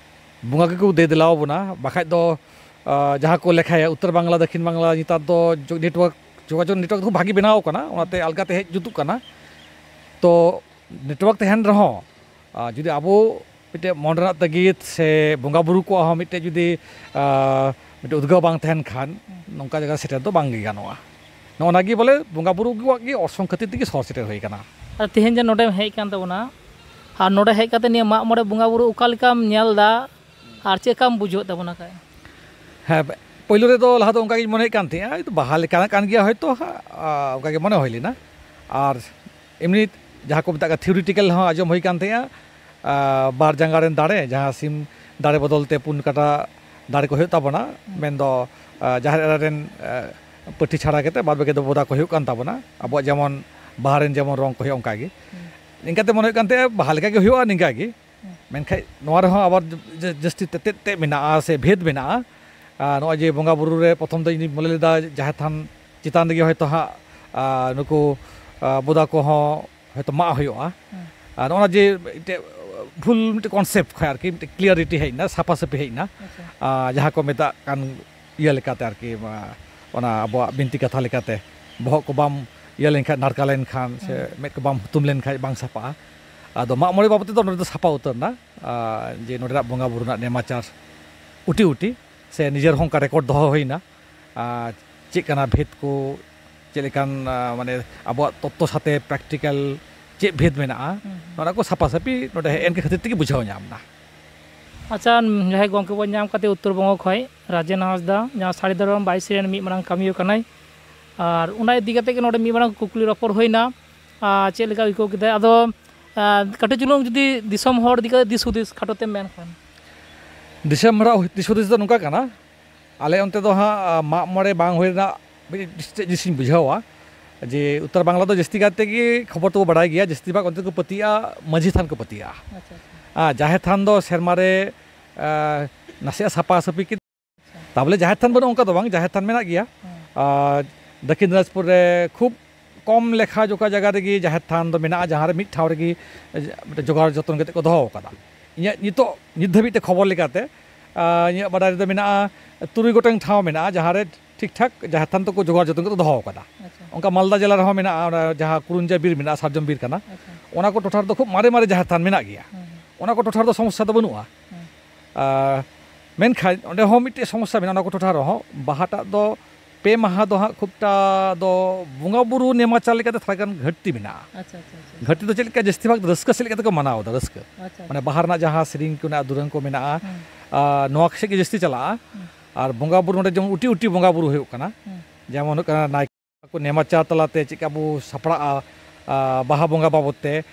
ᱵᱚᱸᱜᱟ ᱜᱮᱠᱚ ᱫᱮ ᱫᱮᱞᱟ ᱟᱵᱚᱱᱟ᱾ ᱵᱟᱠᱷᱟᱡ ᱫᱚ, ᱟ, ᱡᱟᱦᱟᱸ ᱠᱚ ᱞᱮᱠᱷᱟᱭᱟ ᱩᱛᱛᱚᱨ ᱵᱟᱝᱞᱟ, ᱫᱚᱠᱠᱷᱤᱱ ᱵᱟᱝᱞᱟ, ᱱᱮᱛᱟᱨ ᱫᱚ ᱡᱳ-, ᱱᱮᱴᱣᱟᱨᱠ, ᱡᱳᱜᱟᱡᱳᱜᱽ ᱱᱮᱴᱣᱟᱨᱠ ᱫᱚ ᱵᱷᱟᱜᱮ ᱵᱮᱱᱟᱣ ᱠᱟᱱᱟ, ᱚᱱᱟᱛᱮ ᱟᱞᱜᱟᱛᱮ ᱦᱮᱡ ᱡᱩᱛᱩᱜ ᱠᱟᱱᱟ᱾ ᱛᱚ ᱱᱮᱴᱣᱟᱨᱠ ᱛᱟᱦᱮᱱ ᱨᱮᱦᱚᱸ, ᱟ, ᱡᱩᱫᱤ ᱟᱵᱚ ᱢᱤᱫᱴᱮᱡ ᱢᱚᱱ ᱨᱮᱱᱟᱜ ᱛᱟᱹᱜᱤᱫ ᱥᱮ ᱵᱚᱸᱜᱟ ᱵᱩᱨᱩ ᱠᱚᱣᱟᱜ ᱦᱚᱸ ᱢᱤᱫᱴᱮᱡ ᱡᱩᱫᱤ, ᱟ, ᱢᱤᱫᱴᱮᱡ ᱩᱫᱽᱜᱟᱹᱣ ᱵᱟᱝ ᱛᱟᱦᱮᱱ ᱠᱷᱟᱱ, ᱱᱚᱝᱠᱟ ᱡᱟᱭᱜᱟ ᱥᱮᱴᱮᱨ ᱫᱚ ᱵᱟᱝ ᱜᱮ ᱜᱟᱱᱚᱜᱼᱟ᱾ ᱱᱚᱜᱼᱚ ᱱᱟ ᱜᱮ ᱵᱚᱞᱮ ᱵᱚᱸᱜᱟ ᱵᱩᱨᱩ ᱠᱚᱣᱟᱜ ᱜᱮ ᱚᱨᱥᱚᱝ ᱠᱷᱟᱹᱛᱤᱨ ᱛᱮᱜᱮ ᱥᱚᱦᱚᱨ ᱥᱮᱴᱮᱨ ᱦᱩᱭ ᱠᱟᱱᱟ᱾ ᱟᱨ ᱛᱮᱦᱮᱧ ᱡᱮ ᱱᱚᱰᱮᱢ ᱦᱮᱡ ᱠᱟᱱ ᱛᱟᱵᱚᱱᱟ, ᱟᱨ ᱱᱚᱰᱮ ᱦᱮᱡ ᱠᱟᱛᱮ ᱱᱤᱭᱟᱹ ᱢᱟᱜ ᱢᱚᱬᱮ ᱵᱚᱸᱜᱟ ᱵᱩᱨᱩ ᱚᱠᱟ ᱞᱮᱠᱟᱢ ᱧᱮᱞ ᱮᱫᱟ, ᱟᱨ ᱪᱮᱫ ᱞᱮᱠᱟᱢ ᱵᱩᱡᱷᱟᱹᱣᱮᱫ ᱛᱟᱵᱚᱱᱟ ᱠᱷᱟᱡ? ᱦᱮᱸ, ᱯᱳᱭᱞᱳ ᱨᱮᱫᱚ ᱞᱟᱦᱟ ᱫᱚ ᱚᱱᱠᱟ ᱜᱤᱧ ᱢᱚᱱᱮᱭᱮᱫ ᱠᱟᱱ ᱛᱟᱦᱮᱸᱜᱼᱟ, ᱵᱟᱦᱟ ᱞᱮᱠᱟᱱᱟᱜ ᱠᱟᱱ ᱜᱮᱭᱟ ᱦᱚᱭᱛᱳ ᱦᱟᱸᱜ, ᱟ, ᱚᱱᱠᱟ ᱜᱮ ᱢᱚᱱᱮ ᱦᱩᱭ ᱞᱮᱱᱟ᱾ ᱟᱨ ᱮᱢᱱᱤ ᱡᱟᱦᱟᱸ ᱠᱚ ᱢᱮᱛᱟᱜ ᱠᱟᱱᱟ ᱛᱷᱤᱭᱳᱨᱤᱴᱤᱠᱮᱞ ᱦᱚᱸ ᱟᱸᱡᱚᱢ ᱦᱩᱭ ᱠᱟᱱ ᱛᱟᱦᱮᱸᱜᱼᱟ, ᱟ, ᱵᱟᱨ ᱡᱟᱸᱜᱟ ᱨᱮᱱ ᱫᱟᱲᱮ, ᱡᱟᱦᱟᱸ ᱥᱤᱢ ᱫᱟᱲᱮ ᱵᱚᱫᱚᱞ ᱛᱮ ᱯᱩᱱ ᱠᱟᱴᱟ ᱫᱟᱲᱮ ᱠᱚ ᱦᱩᱭᱩᱜ ᱛᱟᱵᱚᱱᱟ, ᱦᱩᱸ᱾ ᱢᱮᱱᱫᱚ, ᱟ, ᱡᱟᱦᱮᱨ ᱮᱨᱟ ᱨᱮᱱ, ᱟ, ᱯᱟᱹᱴᱷᱤ ᱪᱷᱟᱲᱟ ᱠᱟᱛᱮ ᱵᱟᱫ ᱵᱟᱹᱠᱤ ᱫᱚ ᱵᱚᱫᱟ ᱠᱚ ᱦᱩᱭᱩᱜ ᱠᱟᱱ ᱛᱟᱵᱚᱱᱟ, ᱟᱵᱚᱣᱟᱜ ᱡᱮᱢᱚᱱ ᱵᱟᱦᱟ ᱨᱮᱱ ᱡᱮᱢᱚᱱ ᱨᱚᱝ ᱠᱚ ᱦᱩᱭᱩᱜ ᱚᱱᱠᱟ ᱜᱮ᱾ ᱦᱩᱸ᱾ ᱤᱱᱠᱟᱹ ᱛᱮ ᱢᱚᱱᱮ ᱦᱩᱭᱩᱜ ᱠᱟᱱ ᱛᱟᱦᱮᱸᱜᱼᱟ ᱵᱟᱦᱟ ᱞᱮᱠᱟ ᱜᱮ ᱦᱩᱭᱩᱜᱼᱟ, ᱱᱤᱝᱠᱟ ᱜᱮ᱾ ᱦᱩᱸ᱾ ᱢᱮᱱᱠᱷᱟᱡ ᱱᱚᱣᱟ ᱨᱮᱦᱚᱸ ᱟᱵᱟᱨ ᱡᱟ-, ᱡᱟᱹᱥᱛᱤ ᱛᱮᱛᱮᱫ ᱛᱮ ᱢᱮᱱᱟᱜᱼᱟ ᱥᱮ ᱵᱷᱮᱫᱽ ᱢᱮᱱᱟᱜᱼᱟ᱾ ᱟᱨ ᱱᱚᱜᱼᱚᱭ ᱡᱮ ᱵᱚᱸᱜᱟ ᱵᱩᱨᱩ ᱨᱮ ᱯᱨᱚᱛᱷᱚᱢ ᱫᱚ ᱤᱧ ᱢᱚᱱᱮ ᱞᱮᱫᱟ ᱡᱟᱦᱮᱨ ᱛᱷᱟᱱ ᱪᱮᱛᱟᱱ ᱨᱮᱜᱮ ᱦᱚᱭᱛᱳ ᱦᱟᱸᱜ, ᱟᱨ ᱱᱩᱠᱩ, ᱟᱨ ᱵᱚᱫᱟ ᱠᱚᱦᱚᱸ ᱦᱚᱭᱛᱳ ᱢᱟᱜ ᱦᱩᱭᱩᱜᱼᱟ᱾ ᱦᱮᱸ᱾ ᱟᱨ ᱱᱚᱜᱼᱚ ᱱᱟ ᱡᱮ ᱢᱤᱫᱴᱮᱡ ᱵᱷᱩᱞ ᱢᱤᱫᱴᱮᱡ ᱠᱚᱱᱥᱮᱯᱴ ᱠᱷᱚᱱ ᱟᱨᱠᱤ ᱢᱤᱫᱴᱮᱡ ᱠᱞᱤᱭᱟᱨᱤᱴᱤ ᱦᱮᱡ ᱮᱱᱟ, ᱥᱟᱯᱷᱟ ᱥᱟᱹᱯᱷᱤ ᱦᱮᱡ ᱮᱱᱟ᱾ ᱟᱪᱪᱷᱟ᱾ ᱟᱨ ᱡᱟᱦᱟᱸ ᱠᱚ ᱢᱮᱛᱟᱜ ᱠᱟᱱ ᱤᱭᱟᱹ ᱞᱮᱠᱟᱛᱮ ᱟᱨᱠᱤ, ᱚᱱᱟ ᱟᱵᱚᱣᱟᱜ ᱵᱤᱱᱛᱤ ᱠᱟᱛᱷᱟ ᱞᱮᱠᱟᱛᱮ, ᱵᱚᱦᱚᱜ ᱠᱚ ᱵᱟᱢ ᱤᱭᱟᱹ ᱞᱮᱱᱠᱷᱟᱱ, ᱱᱟᱲᱠᱟ ᱞᱮᱱᱠᱷᱟᱱ ᱥᱮ ᱦᱮᱸ᱾ ᱢᱮᱫ ᱠᱚ ᱵᱟᱢ ᱦᱩᱛᱩᱢ ᱞᱮᱱᱠᱷᱟᱱ ᱵᱟᱝ ᱥᱟᱯᱷᱟᱜᱼᱟ᱾ ᱟᱫᱚ ᱢᱟᱜ ᱢᱚᱬᱮ ᱵᱟᱵᱚᱫ ᱛᱮᱫᱚ ᱱᱚᱰᱮ ᱫᱚ ᱥᱟᱯᱷᱟ ᱩᱛᱟᱹᱨ ᱮᱱᱟ, ᱟᱨ ᱡᱮ ᱱᱚᱰᱮᱱᱟᱜ ᱵᱚᱸᱜᱟ ᱵᱩᱨᱩ ᱨᱮᱱᱟᱜ ᱱᱮᱢᱟᱪᱟᱨ ᱩᱴᱤ ᱩᱴᱤ ᱥᱮ ᱱᱤᱡᱮᱨ ᱦᱚᱸ ᱚᱱᱠᱟ ᱨᱮᱠᱚᱨᱰ ᱫᱚᱦᱚ ᱦᱩᱭᱱᱟ᱾ ᱟᱨ ᱪᱮᱫ ᱠᱟᱱᱟ ᱵᱷᱮᱫᱽ ᱠᱚ, ᱪᱮᱫ ᱞᱮᱠᱟᱱ, ᱟ, ᱢᱟᱱᱮ ᱟᱵᱚᱣᱟᱜ ᱛᱚᱛᱛᱚ ᱥᱟᱛᱮ ᱯᱨᱮᱠᱴᱤᱠᱟᱞ ᱪᱮᱫ ᱵᱷᱮᱫᱽ ᱢᱮᱱᱟᱜᱼᱟ, ᱦᱩᱸ, ᱦᱩᱸ᱾ ᱱᱚᱣᱟ ᱠᱚ ᱥᱟᱯᱷᱟ ᱥᱟᱹᱯᱷᱤ ᱱᱚᱰᱮ ᱦᱮᱡ ᱮᱱ ᱠᱷᱟᱹᱛᱤᱨ ᱛᱮᱜᱮ ᱵᱩᱡᱷᱟᱹᱣ ᱧᱟᱢ ᱮᱱᱟ᱾ ᱟᱪᱪᱷᱟ, ᱡᱟᱦᱟᱸᱭ ᱜᱚᱢᱠᱮ ᱵᱚᱱ ᱧᱟᱢ ᱠᱟᱫᱮ ᱩᱛᱛᱚᱨ ᱵᱚᱝᱜᱚ ᱠᱷᱚᱱ, ᱨᱟᱡᱮᱱ ᱦᱟᱸᱥᱫᱟ, ᱡᱟᱦᱟᱸ ᱥᱟᱹᱨᱤ ᱫᱷᱚᱨᱚᱢ ᱵᱟᱭᱤᱥ ᱨᱮᱱ ᱢᱤᱫ ᱢᱟᱨᱟᱝ ᱠᱟᱹᱢᱤᱭᱟᱹ ᱠᱟᱱᱟᱭ, ᱟᱨ ᱚᱱᱟ ᱤᱫᱤ ᱠᱟᱛᱮ ᱜᱮ ᱱᱚᱰᱮ ᱢᱤᱫ ᱢᱟᱨᱟᱝ ᱠᱩᱠᱞᱤ ᱨᱚᱯᱚᱲ ᱦᱩᱭᱱᱟ᱾ ᱟᱨ ᱪᱮᱫ ᱞᱮᱠᱟ ᱟᱹᱭᱠᱟᱹᱣ ᱠᱮᱫᱟᱭ? ᱟᱫᱚ, ᱟᱨ ᱠᱟᱹᱴᱤᱡ ᱪᱩᱞᱩᱝ ᱡᱩᱫᱤ ᱫᱤᱥᱚᱢ ᱦᱚᱲ ᱤᱫᱤ ᱠᱟᱛᱮ ᱫᱤᱥ ᱦᱩᱫᱤᱥ ᱠᱷᱟᱴᱚ ᱛᱮᱢ ᱢᱮᱱ ᱠᱷᱟᱱ? ᱫᱤᱥᱚᱢ ᱦᱚᱲᱟᱜ ᱫᱤᱥ ᱦᱩᱫᱤᱥ ᱫᱚ ᱱᱚᱝᱠᱟ ᱠᱟᱱᱟ, ᱟᱞᱮ ᱚᱱᱛᱮ ᱫᱚ ᱦᱟᱸᱜ, ᱟ, ᱢᱟᱜ ᱢᱚᱬᱮ ᱵᱟᱝ ᱦᱩᱭ ᱨᱮᱱᱟᱜ ᱢᱤᱫᱴᱤᱡ ᱪᱮᱫ ᱡᱤᱱᱤᱥᱤᱧ ᱵᱩᱡᱷᱟᱹᱣᱟ, ᱡᱮ ᱩᱛᱛᱚᱨ ᱵᱟᱝᱞᱟ ᱫᱚ ᱡᱟᱹᱥᱛᱤ ᱠᱟᱭ ᱛᱮᱜᱮ ᱠᱷᱚᱵᱚᱨ ᱛᱮᱵᱚ ᱵᱟᱲᱟᱭ ᱜᱮᱭᱟ, ᱡᱟᱹᱥᱛᱤ ᱵᱷᱟᱜᱽ ᱚᱱᱛᱮ ᱠᱚ ᱯᱟᱹᱛᱭᱟᱹᱜᱼᱟ, ᱢᱟᱹᱡᱷᱤ ᱛᱷᱟᱱ ᱠᱚ ᱯᱟᱹᱛᱭᱟᱹᱜᱼᱟ᱾ ᱟᱪᱪᱷᱟ, ᱟᱪᱪᱷᱟ᱾ ᱟᱨ ᱡᱟᱦᱮᱨ ᱛᱷᱟᱱ ᱫᱚ ᱥᱮᱨᱢᱟ ᱨᱮ, ᱟ, ᱱᱟᱥᱮᱭᱟᱜ ᱥᱟᱯᱷᱟ ᱥᱟᱹᱯᱷᱤ ᱠᱮᱫ, ᱛᱟᱵᱚᱞᱮ ᱡᱟᱦᱮᱨ ᱛᱷᱟᱱ ᱵᱟᱹᱱᱩᱜᱼᱟ ᱚᱱᱠᱟ ᱫᱚ ᱵᱟᱝ, ᱡᱟᱦᱮᱨ ᱛᱷᱟᱱ ᱢᱮᱱᱟᱜ ᱜᱮᱭᱟ᱾ ᱦᱮᱸ᱾ ᱟᱨ ᱫᱚᱠᱠᱷᱤᱱ ᱫᱤᱱᱟᱡᱽᱯᱩᱨ ᱨᱮ ᱠᱷᱩᱵ ᱠᱚᱢ ᱞᱮᱠᱷᱟ ᱡᱚᱠᱷᱟ ᱡᱟᱭᱜᱟ ᱨᱮᱜᱮ ᱡᱟᱦᱮᱨ ᱛᱷᱟᱱ ᱫᱚ ᱢᱮᱱᱟᱜᱼᱟ, ᱡᱟᱦᱟᱸ ᱨᱮ ᱢᱤᱫ ᱴᱷᱟᱶ ᱨᱮᱜᱮ, ᱮ, ᱢᱤᱫᱴᱮᱱ ᱡᱚᱜᱟᱣ ᱡᱚᱛᱚᱱ ᱠᱟᱛᱮ ᱠᱚ ᱫᱚᱦᱚ ᱟᱠᱟᱫᱟ᱾ ᱤᱧᱟᱹᱜ ᱱᱤᱛᱚᱜ ᱱᱤᱛ ᱫᱷᱟᱹᱵᱤᱡ ᱛᱮ ᱠᱷᱚᱵᱚᱨ ᱞᱮᱠᱟᱛᱮ, ᱟ, ᱤᱧᱟᱹᱜ ᱵᱟᱰᱟᱭ ᱨᱮᱫᱚ ᱢᱮᱱᱟᱜᱼᱟ, ᱛᱩᱨᱩᱭ ᱜᱚᱴᱟᱝ ᱴᱷᱟᱶ ᱢᱮᱱᱟᱜᱼᱟ, ᱡᱟᱦᱟᱸ ᱨᱮ ᱴᱷᱤᱠ ᱴᱷᱟᱠ ᱡᱟᱦᱮᱨ ᱛᱷᱟᱱ ᱫᱚᱠᱚ ᱡᱚᱜᱟᱣ ᱡᱚᱛᱚᱱ ᱠᱟᱛᱮ ᱫᱚᱦᱚ ᱟᱠᱟᱫᱟ᱾ ᱟᱪᱪᱷᱟ᱾ ᱚᱱᱠᱟ ᱢᱟᱞᱫᱟ ᱡᱮᱞᱟ ᱨᱮᱦᱚᱸ ᱢᱮᱱᱟᱜᱼᱟ, ᱚᱱᱟ ᱡᱟᱦᱟᱸ ᱠᱩᱨᱩᱧᱡᱟ ᱵᱤᱨ ᱢᱮᱱᱟᱜᱼᱟ, ᱥᱟᱨᱡᱚᱢ ᱵᱤᱨ ᱠᱟᱱᱟ᱾ ᱟᱪᱪᱷᱟ᱾ ᱚᱱᱟ ᱠᱚ ᱴᱚᱴᱷᱟ ᱨᱮᱫᱚ ᱠᱷᱩᱵ ᱢᱟᱨᱮ ᱢᱟᱨᱮ ᱡᱟᱦᱮᱨ ᱛᱷᱟᱱ ᱢᱮᱱᱟᱜ ᱜᱮᱭᱟ᱾ ᱦᱩᱸ, ᱦᱩᱸ᱾ ᱚᱱᱟ ᱠᱚ ᱴᱚᱴᱷᱟ ᱨᱮᱫᱚ ᱥᱚᱢᱚᱥᱥᱟ ᱫᱚ ᱵᱟᱹᱱᱩᱜᱼᱟ᱾ ᱦᱩᱸ᱾ ᱟᱨ ᱢᱮᱱᱠᱷᱟᱱ ᱚᱸᱰᱮ ᱦᱚᱸ ᱢᱤᱫᱴᱮᱡ ᱥᱚᱢᱚᱥᱥᱟ ᱢᱮᱱᱟᱜᱼᱟ, ᱚᱱᱟ ᱠᱚ ᱴᱚᱴᱷᱟ ᱨᱮᱦᱚᱸ ᱵᱟᱦᱟᱴᱟᱜ ᱫᱚ ᱯᱮ ᱢᱟᱦᱟ ᱫᱚ ᱦᱟᱸᱜ ᱠᱷᱩᱵᱴᱟ ᱫᱚ ᱵᱚᱸᱜᱟ ᱵᱩᱨᱩ ᱱᱮᱢᱟᱪᱟᱨ ᱞᱮᱠᱟᱛᱮ ᱛᱷᱚᱲᱟ ᱜᱟᱱ ᱜᱷᱟᱹᱴᱛᱤ ᱢᱮᱱᱟᱜᱼᱟ᱾ ᱟᱪᱪᱷᱟ, ᱟᱪᱪᱷᱟ, ᱟᱪᱪᱷᱟ, ᱟᱪᱪᱷᱟ᱾ ᱜᱷᱟᱹᱴᱛᱤ ᱫᱚ ᱪᱮᱫ ᱞᱮᱠᱟ, ᱡᱟᱹᱥᱛᱤ ᱵᱷᱟᱜᱽ ᱨᱟᱹᱥᱠᱟᱹ ᱥᱮᱫ ᱞᱮᱠᱟ ᱛᱮᱠᱚ ᱢᱟᱱᱟᱣ ᱮᱫᱟ, ᱨᱟᱹᱥᱠᱟᱹ᱾ ᱟᱪᱪᱷᱟ, ᱢᱟᱱᱮ ᱟᱪᱪᱷᱟ᱾ ᱵᱟᱦᱟ ᱨᱮᱱᱟᱜ ᱡᱟᱦᱟᱸ ᱥᱮᱨᱮᱧ ᱠᱚ ᱢᱮᱱᱟᱜᱼᱟ, ᱫᱩᱨᱟᱹᱝ ᱠᱚ ᱢᱮᱱᱟᱜᱼᱟ, ᱦᱩᱸ᱾ ᱟᱨ ᱱᱚᱣᱟ ᱥᱮᱫ ᱜᱮ ᱡᱟᱹᱥᱛᱤ ᱪᱟᱞᱟᱜᱼᱟ᱾ ᱦᱩᱸ᱾ ᱟᱨ ᱵᱚᱸᱜᱟ ᱵᱩᱨᱩ ᱱᱚᱰᱮ ᱡᱮᱢᱚᱱ ᱩᱴᱤ ᱩᱴᱤ ᱵᱚᱸᱜᱟ ᱵᱩᱨᱩ ᱦᱩᱭᱩᱜ ᱠᱟᱱᱟ, ᱦᱩᱸ᱾ ᱡᱮᱢᱚᱱ ᱦᱩᱭᱩᱜ ᱠᱟᱱᱟ ᱱᱟᱭᱠᱮ ᱠᱚ ᱱᱮᱢᱟᱪᱟᱨ ᱛᱟᱞᱟᱛᱮ ᱪᱮᱫ ᱞᱮᱠᱟ ᱵᱚ ᱥᱟᱯᱲᱟᱜᱼᱟ, ᱟ, ᱵᱟᱦᱟ ᱵᱚᱸᱜᱟ ᱵᱟᱵᱚᱫ ᱛᱮ,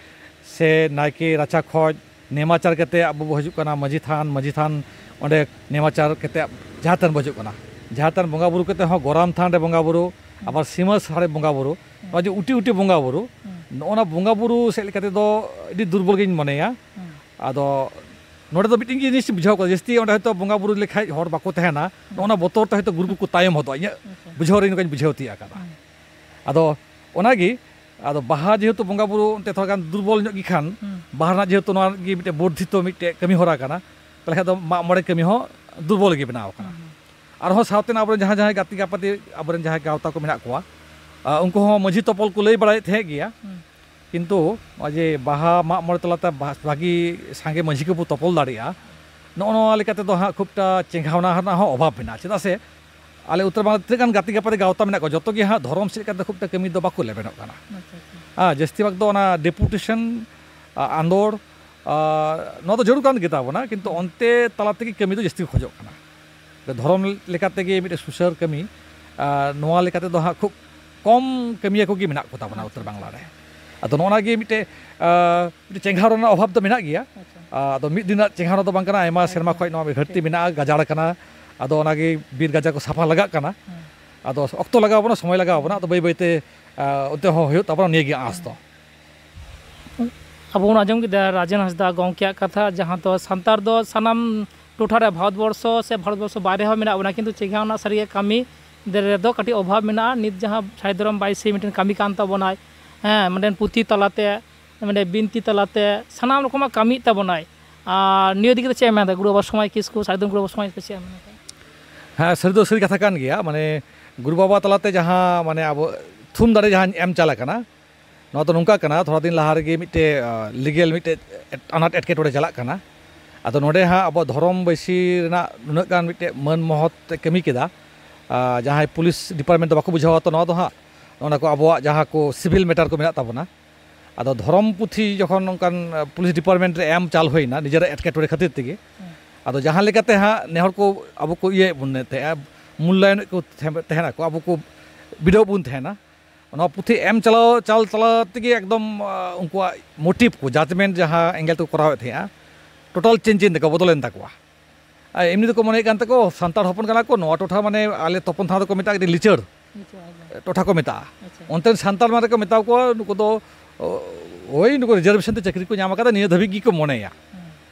ᱥᱮ ᱱᱟᱭᱠᱮ ᱨᱟᱪᱟ ᱠᱷᱚᱡ ᱱᱮᱢᱟᱪᱟᱨ ᱠᱟᱛᱮ ᱟᱵᱚ ᱵᱚ ᱦᱤᱡᱩᱜ ᱠᱟᱱᱟ ᱢᱟᱹᱡᱷᱤ ᱛᱷᱟᱱ, ᱢᱟᱹᱡᱷᱤ ᱛᱷᱟᱱ ᱚᱸᱰᱮ ᱱᱮᱢᱟᱪᱟᱨ ᱠᱟᱛᱮ ᱡᱟᱦᱮᱨ ᱛᱷᱟᱱ ᱵᱚ ᱦᱤᱡᱩᱜ ᱠᱟᱱᱟ᱾ ᱡᱟᱦᱮᱨ ᱛᱷᱟᱱ ᱵᱚᱸᱜᱟ ᱵᱩᱨᱩ ᱠᱟᱛᱮ ᱦᱚᱸ ᱜᱚᱨᱟᱢ ᱛᱷᱟᱱ ᱨᱮ ᱵᱚᱸᱜᱟ ᱵᱩᱨᱩ, ᱦᱩᱸ᱾ ᱟᱵᱟᱨ ᱥᱤᱢᱟᱹ ᱥᱟᱹᱲᱮ ᱵᱚᱸᱜᱟ ᱵᱩᱨᱩ, ᱦᱩᱸ᱾ ᱱᱚᱜᱼᱚᱭ ᱡᱮ ᱩᱴᱤ ᱩᱴᱤ ᱵᱚᱸᱜᱟ ᱵᱩᱨᱩ, ᱦᱩᱸ᱾ ᱱᱚᱜᱼᱚ ᱱᱟ ᱵᱚᱸᱜᱟ ᱵᱩᱨᱩ ᱥᱮᱫ ᱞᱮᱠᱟ ᱛᱮᱫᱚ ᱟᱹᱰᱤ ᱫᱩᱨᱵᱚᱞ ᱜᱤᱧ ᱢᱚᱱᱮᱭᱟ᱾ ᱦᱩᱸ᱾ ᱟᱫᱚ ᱱᱚᱰᱮ ᱫᱚ ᱢᱤᱫᱴᱮᱱ ᱜᱮ ᱡᱤᱱᱤᱥ ᱵᱩᱡᱷᱟᱹᱣ ᱠᱚᱣᱟ, ᱡᱟᱹᱥᱛᱤ ᱚᱸᱰᱮ ᱦᱚᱭᱛᱳ ᱵᱚᱸᱜᱟ ᱵᱩᱨᱩ ᱞᱮᱠᱷᱟᱡ ᱦᱚᱲ ᱵᱟᱠᱚ ᱛᱟᱦᱮᱱᱟ, ᱱᱚᱜᱼᱚ ᱱᱟ ᱵᱚᱛᱚᱨ ᱛᱮ ᱦᱚᱭᱛᱳ ᱜᱩᱨᱩ ᱠᱚᱠᱚ ᱛᱟᱭᱚᱢ ᱦᱚᱫᱚᱜᱼᱟ, ᱤᱧᱟᱹᱜ ᱟᱪᱪᱷᱟ᱾ ᱵᱩᱡᱷᱟᱹᱣ ᱨᱮ ᱱᱚᱝᱠᱟᱧ ᱵᱩᱡᱷᱟᱹᱣ ᱛᱤᱭᱟᱹᱜ ᱟᱠᱟᱫᱟ᱾ ᱦᱩᱸ᱾ ᱟᱫᱚ ᱚᱱᱟᱜᱮ, ᱟᱫᱚ ᱵᱟᱦᱟ ᱡᱮᱦᱮᱛᱩ ᱵᱚᱸᱜᱟ ᱵᱩᱨᱩ ᱚᱱᱛᱮ ᱛᱷᱚᱲᱟ ᱜᱟᱱ ᱫᱩᱨᱵᱚᱞ ᱧᱚᱜ ᱜᱮ ᱠᱷᱟᱱ, ᱦᱩᱸ᱾ ᱵᱟᱦᱟ ᱨᱮᱱᱟᱜ ᱡᱮᱦᱮᱛᱩ ᱱᱚᱣᱟ ᱜᱮ ᱢᱤᱫᱴᱮᱡ ᱵᱚᱨᱫᱷᱤᱛᱚ ᱢᱤᱫᱴᱮᱡ ᱠᱟᱹᱢᱤ ᱦᱚᱨᱟ ᱠᱟᱱᱟ, ᱛᱟᱦᱚᱞᱮ ᱠᱷᱟᱱ ᱫᱚ ᱢᱟᱜ ᱢᱚᱬᱮ ᱠᱟᱹᱢᱤ ᱦᱚᱸ ᱫᱩᱨᱵᱚᱞ ᱜᱮ ᱵᱮᱱᱟᱣ ᱠᱟᱱᱟ᱾ ᱦᱩᱸ, ᱦᱩᱸ᱾ ᱟᱨᱦᱚᱸ ᱥᱟᱶᱛᱮ ᱟᱵᱚᱨᱮᱱ ᱡᱟᱦᱟᱸ ᱡᱟᱦᱟᱸᱭ ᱜᱟᱛᱮ ᱜᱟᱯᱟᱛᱮ ᱟᱵᱚᱨᱮᱱ ᱡᱟᱦᱟᱸᱭ ᱜᱟᱶᱛᱟ ᱠᱚ ᱢᱮᱱᱟᱜ ᱠᱚᱣᱟ, ᱟ, ᱩᱱᱠᱩ ᱦᱚᱸ ᱢᱟᱹᱡᱷᱤ ᱛᱚᱯᱚᱞ ᱠᱚ ᱞᱟᱹᱭ ᱵᱟᱲᱟᱭᱮᱫ ᱛᱟᱦᱮᱸᱫ ᱜᱮᱭᱟ᱾ ᱦᱩᱸ᱾ ᱠᱤᱱᱛᱩ ᱱᱚᱜᱼᱚᱭ ᱡᱮ ᱵᱟᱦᱟ ᱢᱟᱜ ᱢᱚᱬᱮ ᱛᱟᱞᱟᱛᱮ ᱵᱷᱟ-, ᱵᱷᱟᱹᱜᱤ ᱥᱟᱸᱜᱮ ᱢᱟᱹᱡᱷᱤ ᱠᱚᱵᱚ ᱛᱚᱯᱚᱞ ᱫᱟᱲᱮᱭᱟᱜᱼᱟ, ᱱᱚᱜᱼᱚ ᱱᱚᱣᱟ ᱞᱮᱠᱟ ᱛᱮᱫᱚ ᱦᱟᱸᱜ ᱠᱷᱩᱵᱴᱟ ᱪᱮᱸᱜᱷᱟᱣᱱᱟ ᱨᱮᱱᱟᱜ ᱦᱚᱸ ᱚᱵᱷᱟᱵᱽ ᱢᱮᱱᱟᱜᱼᱟ᱾ ᱪᱮᱫᱟᱜ ᱥᱮ ᱟᱞᱮ ᱩᱛᱛᱚᱨ ᱵᱟᱝᱞᱟ ᱛᱤᱱᱟᱹᱜ ᱜᱟᱱ ᱜᱟᱛᱮ ᱜᱟᱯᱟᱛᱮ ᱜᱟᱶᱛᱟ ᱢᱮᱱᱟᱜ ᱠᱚᱣᱟ, ᱡᱚᱛᱚ ᱜᱮ ᱦᱟᱸᱜ ᱫᱷᱚᱨᱚᱢ ᱥᱮᱫ ᱞᱮᱠᱟᱛᱮ ᱠᱷᱩᱵᱴᱟ ᱠᱟᱹᱢᱤ ᱫᱚ ᱵᱟᱠᱚ ᱞᱮᱵᱮᱱᱚᱜ ᱠᱟᱱᱟ᱾ ᱟᱪᱪᱷᱟ, ᱟᱪᱪᱷᱟ᱾ ᱟᱨ ᱡᱟᱹᱥᱛᱤ ᱵᱷᱟᱜᱽ ᱫᱚ ᱚᱱᱟ ᱰᱮᱯᱩᱴᱮᱥᱚᱱ, ᱟ-, ᱟᱸᱫᱳᱲ, ᱟ, ᱱᱚᱣᱟ ᱫᱚ ᱡᱟᱹᱨᱩᱲ ᱠᱟᱱ ᱜᱮᱛᱟ ᱵᱚᱱᱟ, ᱠᱤᱱᱛᱩ ᱚᱱᱛᱮ ᱛᱟᱞᱟ ᱛᱮᱜᱮ ᱠᱟᱹᱢᱤ ᱫᱚ ᱡᱟᱹᱥᱛᱤ ᱠᱚ ᱠᱷᱚᱡᱚᱜ ᱠᱟᱱᱟ᱾ ᱫᱷᱚᱨᱚᱢ ᱞᱮᱠᱟ ᱛᱮᱜᱮ ᱢᱤᱫᱴᱮᱱ ᱥᱩᱥᱟᱹᱨ ᱠᱟᱹᱢᱤ, ᱟᱨ ᱱᱚᱣᱟ ᱞᱮᱠᱟ ᱛᱮᱫᱚ ᱦᱟᱸᱜ ᱠᱷᱩᱵ ᱠᱚᱢ ᱠᱟᱹᱢᱤᱭᱟᱹ ᱠᱚᱜᱮ ᱢᱮᱱᱟᱜ ᱠᱚᱛᱟ ᱵᱚᱱᱟ ᱟᱪᱪᱷᱟ, ᱩᱛᱛᱚᱨ ᱟᱪᱪᱷᱟ, ᱵᱟᱝᱞᱟ ᱨᱮ᱾ ᱟᱪᱪᱷᱟ᱾ ᱟᱫᱚ ᱱᱚᱜᱼᱚ ᱱᱚᱣᱟ ᱜᱮ ᱢᱤᱫᱴᱮᱡ, ᱟ, ᱢᱤᱫᱴᱮᱡ ᱪᱮᱸᱜᱷᱟᱣ ᱨᱮᱱᱟᱜ ᱚᱵᱷᱟᱵᱽ ᱫᱚ ᱢᱮᱱᱟᱜ ᱜᱮᱭᱟ᱾ ᱟᱪᱪᱷᱟ᱾ ᱟᱫᱚ ᱢᱤᱫ ᱫᱤᱱᱟᱜ ᱪᱮᱸᱜᱷᱟᱣ ᱫᱚ ᱵᱟᱝ ᱠᱟᱱᱟ, ᱟᱭᱢᱟ ᱟᱪᱪᱷᱟ, ᱥᱮᱨᱢᱟ ᱟᱪᱪᱷᱟ᱾ ᱠᱷᱚᱱ ᱱᱚᱣᱟ ᱜᱷᱟᱹᱴᱛᱤ ᱴᱷᱤᱠ᱾ ᱢᱮᱱᱟᱜᱼᱟ, ᱜᱟᱡᱟᱲ ᱠᱟᱱᱟ᱾ ᱟᱫᱚ ᱚᱱᱟ ᱜᱮ ᱵᱤᱨ ᱜᱟᱡᱟᱲ ᱠᱚ ᱥᱟᱯᱷᱟ ᱞᱟᱜᱟᱜ ᱠᱟᱱᱟ᱾ ᱦᱮᱸ᱾ ᱟᱫᱚ ᱚᱠᱛᱚ ᱞᱟᱜᱟᱣ ᱵᱚᱱᱟ, ᱥᱚᱢᱚᱭ ᱞᱟᱜᱟᱣ ᱵᱚᱱᱟ, ᱟᱫᱚ ᱵᱟᱹᱭ ᱵᱟᱹᱭ ᱛᱮ, ᱟ, ᱚᱱᱛᱮ ᱦᱚᱸ ᱦᱩᱭᱩᱜ ᱛᱟᱵᱚᱱᱟ, ᱱᱤᱭᱟᱹ ᱜᱮ ᱟᱸᱥ ᱫᱚ᱾ ᱟᱵᱚ ᱵᱚᱱ ᱟᱸᱡᱚᱢ ᱠᱮᱫᱟ ᱨᱟᱡᱮᱱ ᱦᱟᱸᱥᱫᱟ ᱜᱚᱢᱠᱮᱭᱟᱜ ᱠᱟᱛᱷᱟ, ᱡᱟᱦᱟᱸ ᱫᱚ ᱥᱟᱱᱛᱟᱲ ᱫᱚ ᱥᱟᱱᱟᱢ ᱴᱚᱴᱷᱟ ᱨᱮ ᱵᱷᱟᱨᱚᱛ ᱵᱚᱨᱥᱚ ᱥᱮ ᱵᱷᱟᱨᱚᱛ ᱵᱚᱨᱥᱚ ᱵᱟᱭᱨᱮ ᱦᱚᱸ ᱢᱮᱱᱟᱜ ᱵᱚᱱᱟ, ᱠᱤᱱᱛᱩ ᱪᱮᱸᱜᱷᱟᱣ ᱨᱮᱱᱟᱜ ᱥᱟᱹᱨᱤᱜᱮ ᱠᱟᱹᱢᱤ ᱨᱮᱫᱚ ᱠᱟᱹᱴᱤᱡ ᱚᱵᱷᱟᱵᱽ ᱢᱮᱱᱟᱜᱼᱟ᱾ ᱱᱤᱛ ᱡᱟᱦᱟᱸ ᱥᱟᱹᱭ ᱫᱷᱚᱨᱚᱢ ᱵᱟᱭ ᱥᱤ ᱢᱤᱫᱴᱮᱱ ᱠᱟᱹᱢᱤ ᱠᱟᱱ ᱛᱟᱵᱚᱱᱟᱭ, ᱦᱮᱸ, ᱢᱤᱫᱴᱮᱱ ᱯᱩᱛᱷᱤ ᱛᱟᱞᱟᱛᱮ, ᱢᱟᱱᱮ ᱵᱤᱱᱛᱤ ᱛᱟᱞᱟᱛᱮ ᱥᱟᱱᱟᱢ ᱨᱚᱠᱚᱢᱟᱜ ᱠᱟᱹᱢᱤᱭᱮᱫ ᱛᱟᱵᱚᱱᱟᱭ᱾ ᱟᱨ ᱱᱤᱭᱟᱹ ᱤᱫᱤ ᱠᱟᱛᱮ ᱪᱮᱫ ᱮᱢ ᱢᱮᱱᱫᱟ? ᱜᱩᱨᱩ ᱵᱟᱵᱟ ᱥᱚᱢᱟᱡᱽ ᱠᱤᱥᱠᱩ, ᱥᱟᱹᱭ ᱫᱷᱚᱨᱚᱢ ᱜᱩᱨᱩ ᱵᱟᱵᱟ ᱥᱚᱢᱟᱡᱽ ᱠᱤᱥᱠᱩ ᱪᱮᱫ ᱮᱢ ᱢᱮᱱᱫᱟ? ᱦᱮᱸ, ᱥᱟᱹᱨᱤ ᱫᱚ ᱥᱟᱹᱨᱤ ᱠᱟᱛᱷᱟ ᱠᱟᱱ ᱜᱮᱭᱟ᱾ ᱢᱟᱱᱮ ᱜᱩᱨᱩ ᱵᱟᱵᱟ ᱛᱟᱞᱟᱛᱮ ᱡᱟᱦᱟᱸ, ᱢᱟᱱᱮ ᱟᱵᱚ ᱛᱷᱩᱢ ᱫᱟᱲᱮ ᱡᱟᱦᱟᱸ ᱮᱢ ᱪᱟᱞ ᱟᱠᱟᱱᱟ, ᱱᱚᱣᱟ ᱫᱚ ᱱᱚᱝᱠᱟ ᱠᱟᱱᱟ, ᱛᱷᱚᱲᱟ ᱫᱤᱱ ᱞᱟᱦᱟ ᱨᱮᱜᱮ ᱢᱤᱫᱴᱮᱡ, ᱟᱸ, ᱞᱤᱜᱮᱞ ᱢᱤᱫᱴᱮᱡ ᱮᱴ-, ᱟᱱᱟᱴ ᱮᱴᱠᱮᱴᱚᱬᱮ ᱪᱟᱞᱟᱜ ᱠᱟᱱᱟ᱾ ᱟᱫᱚ ᱱᱚᱰᱮ ᱦᱟᱸᱜ ᱟᱵᱚ ᱫᱷᱚᱨᱚᱢ ᱵᱟᱹᱭᱥᱤ ᱨᱮᱱᱟᱜ ᱱᱩᱱᱟᱹᱜ ᱜᱟᱱ ᱢᱤᱫᱴᱮᱡ ᱢᱟᱹᱱ ᱢᱚᱦᱚᱛ ᱮ ᱠᱟᱹᱢᱤ ᱠᱮᱫᱟ᱾ ᱟᱸ, ᱡᱟᱦᱟᱸᱭ ᱯᱩᱞᱤᱥ ᱰᱤᱯᱟᱨᱴᱢᱮᱱᱴ ᱫᱚ ᱵᱟᱠᱚ ᱵᱩᱡᱷᱟᱹᱣᱟ, ᱛᱚ ᱱᱚᱣᱟ ᱫᱚ ᱦᱟᱸᱜ ᱚᱱᱟ ᱠᱚ ᱟᱵᱚᱣᱟᱜ ᱡᱟᱦᱟᱸ ᱠᱚ ᱥᱤᱵᱷᱤᱞ ᱢᱮᱴᱟᱨ ᱠᱚ ᱢᱮᱱᱟᱜ ᱛᱟᱵᱚᱱᱟ᱾ ᱟᱫᱚ ᱫᱷᱚᱨᱚᱢ ᱯᱩᱛᱷᱤ ᱡᱚᱠᱷᱚᱱ ᱚᱱᱠᱟᱱ, ᱟᱸ, ᱯᱩᱞᱤᱥ ᱰᱤᱯᱟᱨᱴᱢᱮᱱᱴ ᱨᱮ ᱮᱢ ᱪᱟᱞ ᱦᱩᱭᱱᱟ ᱱᱤᱡᱮᱨᱟᱜ ᱮᱴᱠᱮᱴᱚᱬᱮ ᱠᱷᱟᱹᱛᱤᱨ ᱛᱮᱜᱮ, ᱦᱮᱸ᱾ ᱟᱫᱚ ᱡᱟᱦᱟᱸ ᱞᱮᱠᱟᱛᱮ ᱦᱟᱸᱜ ᱱᱮ ᱦᱚᱲ ᱠᱚ ᱟᱵᱚ ᱠᱚ ᱤᱭᱟᱹᱭᱮᱫ ᱵᱚᱱ ᱛᱟᱦᱮᱸᱜᱼᱟ, ᱢᱩᱞᱞᱟᱭᱚᱱᱮᱫ ᱠᱚ ᱛᱟᱦᱮᱸ-, ᱛᱟᱦᱮᱱᱟᱠᱚ, ᱟᱵᱚ ᱠᱚ ᱵᱤᱰᱟᱹᱣ ᱵᱚᱱ ᱛᱟᱦᱮᱱᱟ, ᱱᱚᱣᱟ ᱯᱩᱛᱷᱤ ᱮᱢ ᱪᱟᱞᱟᱣ, ᱪᱟᱞ ᱪᱟᱞᱟᱣ ᱛᱮᱜᱮ ᱮᱠᱫᱚᱢ, ᱟᱸ, ᱩᱱᱠᱩᱣᱟᱜ ᱢᱳᱴᱤᱵᱷ ᱠᱚ, ᱡᱟᱡᱽᱢᱮᱱᱴ ᱡᱟᱦᱟᱸ ᱮᱝᱜᱮᱞ ᱛᱮᱠᱚ ᱠᱚᱨᱟᱣᱮᱫ ᱛᱟᱦᱮᱸᱜᱼᱟ, ᱴᱳᱴᱟᱞ ᱪᱮᱧᱡᱽ ᱮᱱ ᱛᱟᱠᱚᱣᱟ, ᱵᱚᱫᱚᱞᱮᱱ ᱛᱟᱠᱚᱣᱟ᱾ ᱟᱨ ᱮᱢᱱᱤ ᱫᱚᱠᱚ ᱢᱚᱱᱮᱭᱮᱫ ᱠᱟᱱ ᱛᱟᱠᱚ, ᱥᱟᱱᱛᱟᱲ ᱦᱚᱯᱚᱱ ᱠᱟᱱᱟ ᱠᱚ, ᱱᱚᱣᱟ ᱴᱚᱴᱷᱟ ᱢᱟᱱᱮ ᱟᱞᱮ ᱛᱚᱯᱚᱱ ᱛᱷᱟᱱᱟ ᱫᱚᱠᱚ ᱢᱮᱛᱟᱜᱼᱟ ᱠᱟᱹᱴᱤᱡ ᱞᱤᱪᱟᱹᱲ ᱱᱤᱪᱟᱹᱲ ᱮᱠᱫᱚᱢ᱾ ᱴᱚᱴᱷᱟ ᱠᱚ ᱢᱮᱛᱟᱜᱼᱟ᱾ ᱟᱪᱪᱷᱟ᱾ ᱚᱱᱛᱮ ᱨᱮᱱ ᱥᱟᱱᱛᱟᱲ ᱢᱟ ᱨᱮᱠᱚ ᱢᱮᱛᱟ ᱠᱚᱣᱟ, ᱱᱩᱠᱩ ᱫᱚ, ᱳᱭ ᱱᱩᱠᱩ ᱨᱤᱡᱟᱨᱵᱷᱮᱥᱚᱱ ᱛᱮ ᱪᱟᱹᱠᱨᱤ ᱠᱚ ᱧᱟᱢ ᱟᱠᱟᱫᱟ, ᱱᱤᱭᱟᱹ ᱫᱷᱟᱹᱵᱤᱡ ᱜᱮᱠᱚ ᱢᱚᱱᱮᱭᱟ᱾ ᱦᱮᱸ᱾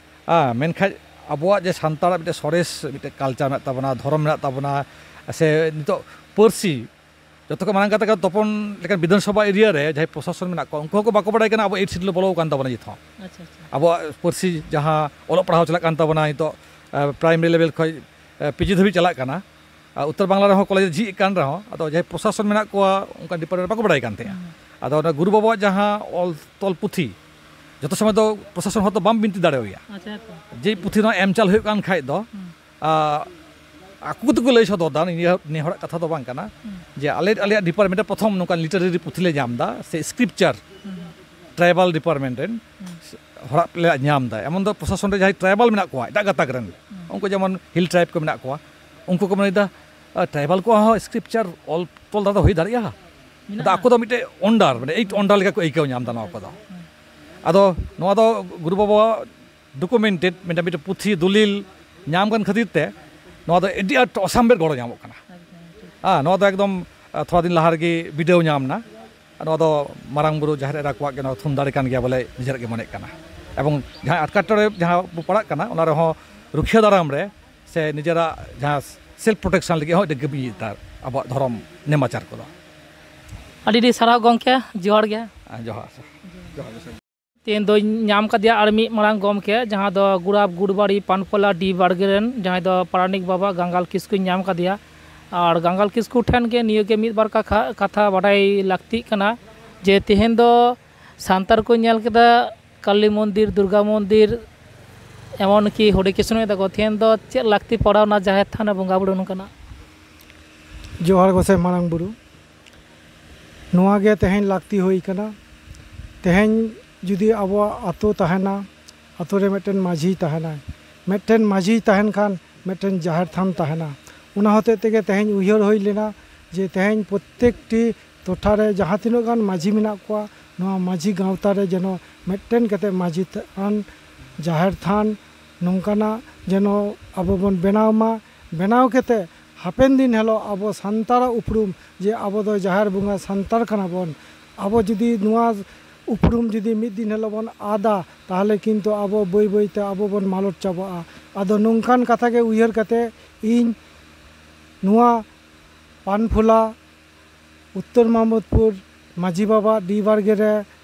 ᱟᱨ ᱢᱮᱱᱠᱷᱟᱱ ᱟᱵᱚᱣᱟᱜ ᱡᱮ ᱥᱟᱱᱛᱟᱲᱟᱜ ᱢᱤᱫᱴᱮᱱ ᱥᱚᱨᱮᱥ ᱢᱤᱫᱴᱮᱱ ᱠᱟᱞᱪᱟᱨ ᱢᱮᱱᱟᱜ ᱛᱟᱵᱚᱱᱟ, ᱫᱷᱚᱨᱚᱢ ᱢᱮᱱᱟᱜ ᱛᱟᱵᱚᱱᱟ, ᱥᱮ ᱱᱤᱛᱚᱜ ᱯᱟᱹᱨᱥᱤ, ᱡᱚᱛᱚ ᱠᱷᱚᱱ ᱢᱟᱨᱟᱝ ᱠᱟᱛᱷᱟ ᱠᱟᱱᱟ, ᱛᱚᱯᱚᱱ ᱞᱮᱠᱟᱱ ᱵᱤᱫᱷᱟᱱ ᱥᱚᱵᱷᱟ ᱮᱨᱤᱭᱟ ᱨᱮ ᱡᱟᱦᱟᱸᱭ ᱯᱨᱚᱥᱟᱥᱚᱱ ᱢᱮᱱᱟᱜ ᱠᱚᱣᱟ, ᱩᱱᱠᱩ ᱦᱚᱸᱠᱚ ᱵᱟᱠᱚ ᱵᱟᱲᱟᱭ ᱠᱟᱱᱟ ᱟᱵᱚ ᱮᱭᱤᱴ ᱥᱤᱰᱩᱞ ᱵᱚᱞᱚ ᱟᱠᱟᱱ ᱛᱟᱵᱚᱱᱟ ᱱᱤᱛ ᱦᱚᱸ᱾ ᱟᱪᱪᱷᱟ, ᱟᱪᱪᱷᱟ᱾ ᱟᱵᱚᱣᱟᱜ ᱯᱟᱹᱨᱥᱤ ᱡᱟᱦᱟᱸ ᱚᱞᱚᱜ ᱯᱟᱲᱦᱟᱣ ᱪᱟᱞᱟᱜ ᱠᱟᱱ ᱛᱟᱵᱚᱱᱟ ᱱᱤᱛᱚᱜ, ᱟᱸ, ᱯᱨᱟᱭᱢᱟᱨᱤ ᱞᱮᱵᱮᱞ ᱠᱷᱚᱱ, ᱟᱸ, ᱯᱤᱡᱤ ᱫᱷᱟᱹᱵᱤᱡ ᱪᱟᱞᱟᱜ ᱠᱟᱱᱟ᱾ ᱟᱨ ᱩᱛᱛᱚᱨ ᱵᱟᱝᱞᱟ ᱨᱮᱦᱚᱸ ᱠᱚᱞᱮᱡᱽ ᱡᱷᱤᱡ ᱠᱟᱱ ᱨᱮᱦᱚᱸ, ᱟᱫᱚ ᱡᱟᱦᱟᱸᱭ ᱯᱨᱚᱥᱟᱥᱚᱱ ᱢᱮᱱᱟᱜ ᱠᱚᱣᱟ, ᱚᱱᱠᱟ ᱰᱤᱯᱟᱨᱴᱢᱮᱱᱴ ᱵᱟᱠᱚ ᱵᱟᱲᱟᱭ ᱠᱟᱱ ᱛᱟᱦᱮᱸᱜᱼᱟ᱾ ᱦᱩᱸ᱾ ᱟᱫᱚ ᱚᱱᱟ ᱜᱩᱨᱩ ᱵᱟᱵᱟᱣᱟᱜ ᱡᱟᱦᱟᱸ ᱚᱞ ᱛᱚᱞ ᱯᱩᱛᱷᱤ, ᱡᱚᱛᱚ ᱥᱚᱢᱚᱭ ᱫᱚ ᱯᱨᱚᱥᱟᱥᱚᱱ ᱦᱚᱲ ᱫᱚ ᱵᱟᱢ ᱵᱤᱱᱛᱤ ᱫᱟᱲᱮᱣᱟᱭᱟ᱾ ᱟᱪᱪᱷᱟ, ᱦᱮᱸ ᱛᱚ᱾ ᱡᱮ ᱯᱩᱛᱷᱤ ᱱᱚᱣᱟ ᱮᱢ ᱪᱟᱞ ᱦᱩᱭᱩᱜ ᱠᱟᱱ ᱠᱷᱟᱡ ᱫᱚ, ᱦᱩᱸ᱾ ᱟᱸ, ᱟᱠᱚ ᱛᱮᱠᱚ ᱞᱟᱹᱭ ᱥᱚᱫᱚᱨ ᱫᱟ, ᱱᱤᱭᱟᱹ, ᱱᱤᱭᱟᱹ ᱦᱚᱲᱟᱜ ᱠᱟᱛᱷᱟ ᱫᱚ ᱵᱟᱝ ᱠᱟᱱᱟ, ᱦᱩᱸ᱾ ᱡᱮ ᱟᱞᱮ, ᱟᱞᱮᱭᱟᱜ ᱰᱤᱯᱟᱨᱴᱢᱮᱱᱴ ᱨᱮ ᱯᱨᱚᱛᱷᱚᱢ ᱱᱚᱝᱠᱟᱱ ᱞᱤᱴᱟᱨᱟᱨᱤ ᱯᱩᱛᱷᱤ ᱞᱮ ᱧᱟᱢ ᱮᱫᱟ, ᱥᱮ ᱥᱠᱨᱤᱯᱪᱟᱨ, ᱦᱩᱸ᱾ ᱴᱨᱟᱭᱵᱟᱞ ᱰᱤᱯᱟᱨᱴᱢᱮᱱᱴ ᱨᱮᱱ ᱦᱩᱸ᱾ ᱦᱚᱲᱟᱜ ᱞᱮ ᱧᱟᱢ ᱮᱫᱟ᱾ ᱮᱢᱚᱱ ᱫᱚ ᱯᱨᱚᱥᱟᱥᱚᱱ ᱨᱮ ᱡᱟᱦᱟᱸᱭ ᱴᱨᱟᱭᱵᱟᱞ ᱢᱮᱱᱟᱜ ᱠᱚᱣᱟ, ᱮᱴᱟᱜ ᱜᱟᱛᱟᱠ ᱨᱮᱱ, ᱦᱩᱸ᱾ ᱩᱱᱠᱩ ᱡᱮᱢᱚᱱ ᱦᱤᱞ ᱴᱨᱟᱭᱤᱵᱽ ᱠᱚ ᱢᱮᱱᱟᱜ ᱠᱚᱣᱟ, ᱩᱱᱠᱩ ᱠᱚ ᱢᱮᱱᱮᱫᱟ, ᱟᱨ ᱴᱨᱟᱭᱵᱟᱞ ᱠᱚᱣᱟᱜ ᱦᱚᱸ ᱥᱠᱨᱤᱯᱪᱟᱨ ᱚᱞ ᱛᱚᱞ ᱫᱟᱲᱮ ᱦᱩᱭ ᱫᱟᱲᱮᱭᱟᱜᱼᱟ? ᱢᱮᱱᱟᱜᱼᱟ᱾ ᱟᱫᱚ ᱟᱠᱚ ᱫᱚ ᱢᱤᱫᱴᱮᱡ ᱚᱱᱰᱟᱨ, ᱢᱟᱱᱮ ᱮᱭᱤᱴ ᱚᱱᱰᱟᱨ ᱞᱮᱠᱟ ᱠᱚ ᱟᱹᱭᱠᱟᱹᱣ ᱧᱟᱢ ᱮᱫᱟ ᱱᱚᱣᱟ ᱠᱚᱫᱚ᱾ ᱦᱩᱸ᱾ ᱟᱫᱚ ᱱᱚᱣᱟ ᱫᱚ ᱜᱩᱨᱩ ᱵᱟᱵᱟᱣᱟᱜ ᱰᱚᱠᱩᱢᱮᱱᱴᱮᱰ ᱢᱤᱫᱴᱟᱝ, ᱢᱤᱫᱴᱟᱝ ᱯᱩᱛᱷᱤ ᱫᱚᱞᱤᱞ ᱧᱟᱢ ᱠᱟᱱ ᱠᱷᱟᱹᱛᱤᱨ ᱛᱮ ᱱᱚᱣᱟ ᱫᱚ ᱟᱹᱰᱤ ᱟᱸᱴ ᱚᱥᱟᱢᱵᱷᱮᱲ ᱜᱚᱲᱚ ᱧᱟᱢᱚᱜ ᱠᱟᱱᱟ᱾ ᱮᱠᱫᱚᱢ, ᱴᱷᱤᱠ᱾ ᱦᱮᱸ, ᱱᱚᱣᱟ ᱫᱚ ᱮᱠᱫᱚᱢ, ᱟᱸ, ᱛᱷᱚᱲᱟ ᱫᱤᱱ ᱞᱟᱦᱟ ᱨᱮᱜᱮ ᱵᱤᱰᱟᱹᱣ ᱧᱟᱢ ᱮᱱᱟ᱾ ᱱᱚᱣᱟ ᱫᱚ ᱢᱟᱨᱟᱝ ᱵᱩᱨᱩ ᱡᱟᱦᱮᱨ ᱮᱨᱟ ᱠᱚᱣᱟᱜ ᱜᱮ ᱱᱚᱣᱟ ᱛᱷᱩᱢ ᱫᱟᱲᱮ ᱠᱟᱱ ᱜᱮᱭᱟ ᱵᱚᱞᱮ, ᱱᱤᱡᱮᱨᱟᱜ ᱜᱮ ᱢᱚᱱᱮᱜ ᱠᱟᱱᱟ᱾ ᱮᱵᱚᱝ ᱡᱟᱦᱟᱸ ᱮᱴᱠᱮᱴᱚᱬᱮ ᱡᱟᱦᱟᱸ ᱵᱚ ᱯᱟᱲᱟᱜ ᱠᱟᱱᱟ, ᱚᱱᱟ ᱨᱮᱦᱚᱸ ᱨᱩᱠᱷᱤᱭᱟᱹ ᱫᱟᱨᱟᱢ ᱨᱮ ᱥᱮ ᱱᱤᱡᱮᱨᱟᱜ ᱡᱟᱦᱟᱸ ᱥᱮᱞᱯ ᱯᱨᱚᱴᱮᱠᱥᱚᱱ ᱞᱟᱹᱜᱤᱫ ᱦᱚᱸ ᱟᱹᱰᱤ ᱜᱮ ᱤᱭᱟᱹ ᱫᱟᱨ-, ᱟᱵᱚᱣᱟᱜ ᱫᱷᱚᱨᱚᱢ ᱱᱮᱢᱟᱪᱟᱨ ᱠᱚᱫᱚ᱾ ᱟᱹᱰᱤ ᱟᱹᱰᱤ ᱥᱟᱨᱦᱟᱣ ᱜᱚᱢᱠᱮ, ᱡᱚᱦᱟᱨ ᱜᱮ᱾ ᱦᱮᱸ, ᱡᱚᱦᱟᱨ᱾ ᱛᱮᱦᱮᱧ ᱫᱚᱧ ᱧᱟᱢ ᱠᱟᱫᱮᱭᱟ ᱟᱨ ᱢᱤᱫ ᱢᱟᱨᱟᱝ ᱜᱚᱢᱠᱮ, ᱡᱟᱦᱟᱸ ᱫᱚ ᱜᱩᱲᱟᱵ ᱜᱩᱲᱵᱟᱲᱤ ᱯᱟᱱᱯᱚᱞᱟ ᱰᱤ ᱵᱟᱲᱜᱮ ᱨᱮᱱ, ᱡᱟᱦᱟᱸᱭ ᱫᱚ ᱯᱟᱨᱟᱱᱤᱠ ᱵᱟᱵᱟ ᱜᱟᱝᱜᱟᱞ ᱠᱤᱥᱠᱩᱧ ᱧᱟᱢ ᱠᱟᱫᱮᱭᱟ᱾ ᱟᱨ ᱜᱟᱝᱜᱟᱞ ᱠᱤᱥᱠᱩ ᱴᱷᱮᱱ ᱜᱮ ᱱᱤᱭᱟᱹ ᱜᱮ ᱢᱤᱫ ᱵᱟᱨ ᱠᱟᱛᱷᱟ, ᱠᱟᱛᱷᱟ ᱵᱟᱰᱟᱭ ᱞᱟᱹᱠᱛᱤᱜ ᱠᱟᱱᱟ ᱡᱮ ᱛᱮᱦᱮᱧ ᱫᱚ ᱥᱟᱱᱛᱟᱲ ᱠᱚ ᱧᱮᱞ ᱠᱮᱫᱟ ᱠᱟᱞᱤ ᱢᱚᱱᱫᱤᱨ, ᱫᱩᱨᱜᱟ ᱢᱚᱱᱫᱤᱨ, ᱮᱢᱚᱱ ᱠᱤ ᱦᱚᱨᱮ ᱠᱨᱤᱥᱱᱚᱭ ᱛᱟᱠᱚ, ᱛᱮᱦᱮᱧ ᱫᱚ ᱪᱮᱫ ᱞᱟᱹᱠᱛᱤ ᱯᱟᱲᱟᱣᱱᱟ ᱡᱟᱦᱮᱨ ᱛᱷᱟᱱ ᱨᱮ ᱵᱚᱸᱜᱟ ᱵᱩᱨᱩ ᱱᱚᱝᱠᱟᱱᱟᱜ? ᱡᱚᱦᱟᱨ ᱜᱚᱸᱥᱟᱭ ᱢᱟᱨᱟᱝ ᱵᱩᱨᱩ᱾ ᱱᱚᱣᱟ ᱜᱮ ᱛᱮᱦᱮᱧ ᱞᱟᱹᱠᱛᱤ ᱦᱩᱭ ᱠᱟᱱᱟ᱾ ᱛᱮᱦᱮᱧ ᱡᱩᱫᱤ ᱟᱵᱚᱣᱟᱜ ᱟᱛᱳ ᱛᱟᱦᱮᱱᱟ, ᱟᱛᱳ ᱨᱮ ᱢᱤᱫᱴᱮᱱ ᱢᱟᱹᱡᱷᱤ ᱛᱟᱦᱮᱱᱟᱭ, ᱢᱤᱫᱴᱮᱱ ᱢᱟᱹᱡᱷᱤ ᱛᱟᱦᱮᱱ ᱠᱷᱟᱱ ᱢᱤᱫᱴᱮᱱ ᱡᱟᱦᱮᱨ ᱛᱷᱟᱱ ᱛᱟᱦᱮᱱᱟ᱾ ᱚᱱᱟ ᱦᱚᱛᱮᱡ ᱛᱮᱜᱮ ᱛᱮᱦᱮᱧ ᱩᱭᱦᱟᱹᱨ ᱦᱩᱭ ᱞᱮᱱᱟ ᱡᱮ ᱛᱮᱦᱮᱧ ᱯᱨᱚᱛᱛᱮᱠᱴᱤ ᱴᱚᱴᱷᱟ ᱨᱮ ᱡᱟᱦᱟᱸ ᱛᱤᱱᱟᱹᱜ ᱜᱟᱱ ᱢᱟᱹᱡᱷᱤ ᱢᱮᱱᱟᱜ ᱠᱚᱣᱟ, ᱱᱚᱣᱟ ᱢᱟᱹᱡᱷᱤ ᱜᱟᱶᱛᱟ ᱨᱮ ᱡᱮᱱᱚ ᱢᱤᱫᱴᱮᱱ ᱠᱟᱛᱮ ᱢᱟᱹᱡᱷᱤ ᱛᱷᱟᱱ, ᱡᱟᱦᱮᱨ ᱛᱷᱟᱱ ᱱᱚᱝᱠᱟᱱᱟᱜ ᱡᱮᱱᱚ ᱟᱵᱚ ᱵᱚᱱ ᱵᱮᱱᱟᱣ ᱢᱟ᱾ ᱵᱮᱱᱟᱣ ᱠᱟᱛᱮ ᱦᱟᱯᱮᱱ ᱫᱤᱱ ᱦᱤᱞᱳᱜ ᱟᱵᱚ ᱥᱟᱱᱛᱟᱲᱟᱜ ᱩᱯᱨᱩᱢ ᱡᱮ ᱟᱵᱚ ᱫᱚ ᱡᱟᱦᱮᱨ ᱵᱚᱸᱜᱟ ᱥᱟᱱᱛᱟᱲ ᱠᱟᱱᱟ ᱵᱚᱱ, ᱟᱵᱚ ᱡᱩᱫᱤ ᱱᱚᱣᱟ ᱩᱯᱨᱩᱢ ᱡᱩᱫᱤ ᱢᱤᱫ ᱫᱤᱱ ᱦᱤᱞᱳᱜ ᱵᱚᱱ ᱟᱫᱟ, ᱛᱟᱦᱚᱞᱮ ᱠᱤᱱᱛᱩ ᱟᱵᱚ ᱵᱟᱹᱭ ᱵᱟᱹᱭ ᱛᱮ ᱟᱵᱚ ᱵᱚᱱ ᱢᱟᱞᱚᱴ ᱪᱟᱵᱟᱜᱼᱟ᱾ ᱟᱫᱚ ᱱᱚᱝᱠᱟᱱ ᱠᱟᱛᱷᱟ ᱜᱮ ᱩᱭᱦᱟᱹᱨ ᱠᱟᱛᱮ ᱤᱧ ᱱᱚᱣᱟ ᱯᱟᱱᱯᱷᱩᱞᱟ ᱩᱛᱛᱚᱨ ᱢᱟᱢᱚᱫᱽᱯᱩᱨ ᱢᱟᱹᱡᱷᱤ ᱵᱟᱵᱟ ᱰᱤ ᱵᱟᱲᱜᱮ ᱨᱮ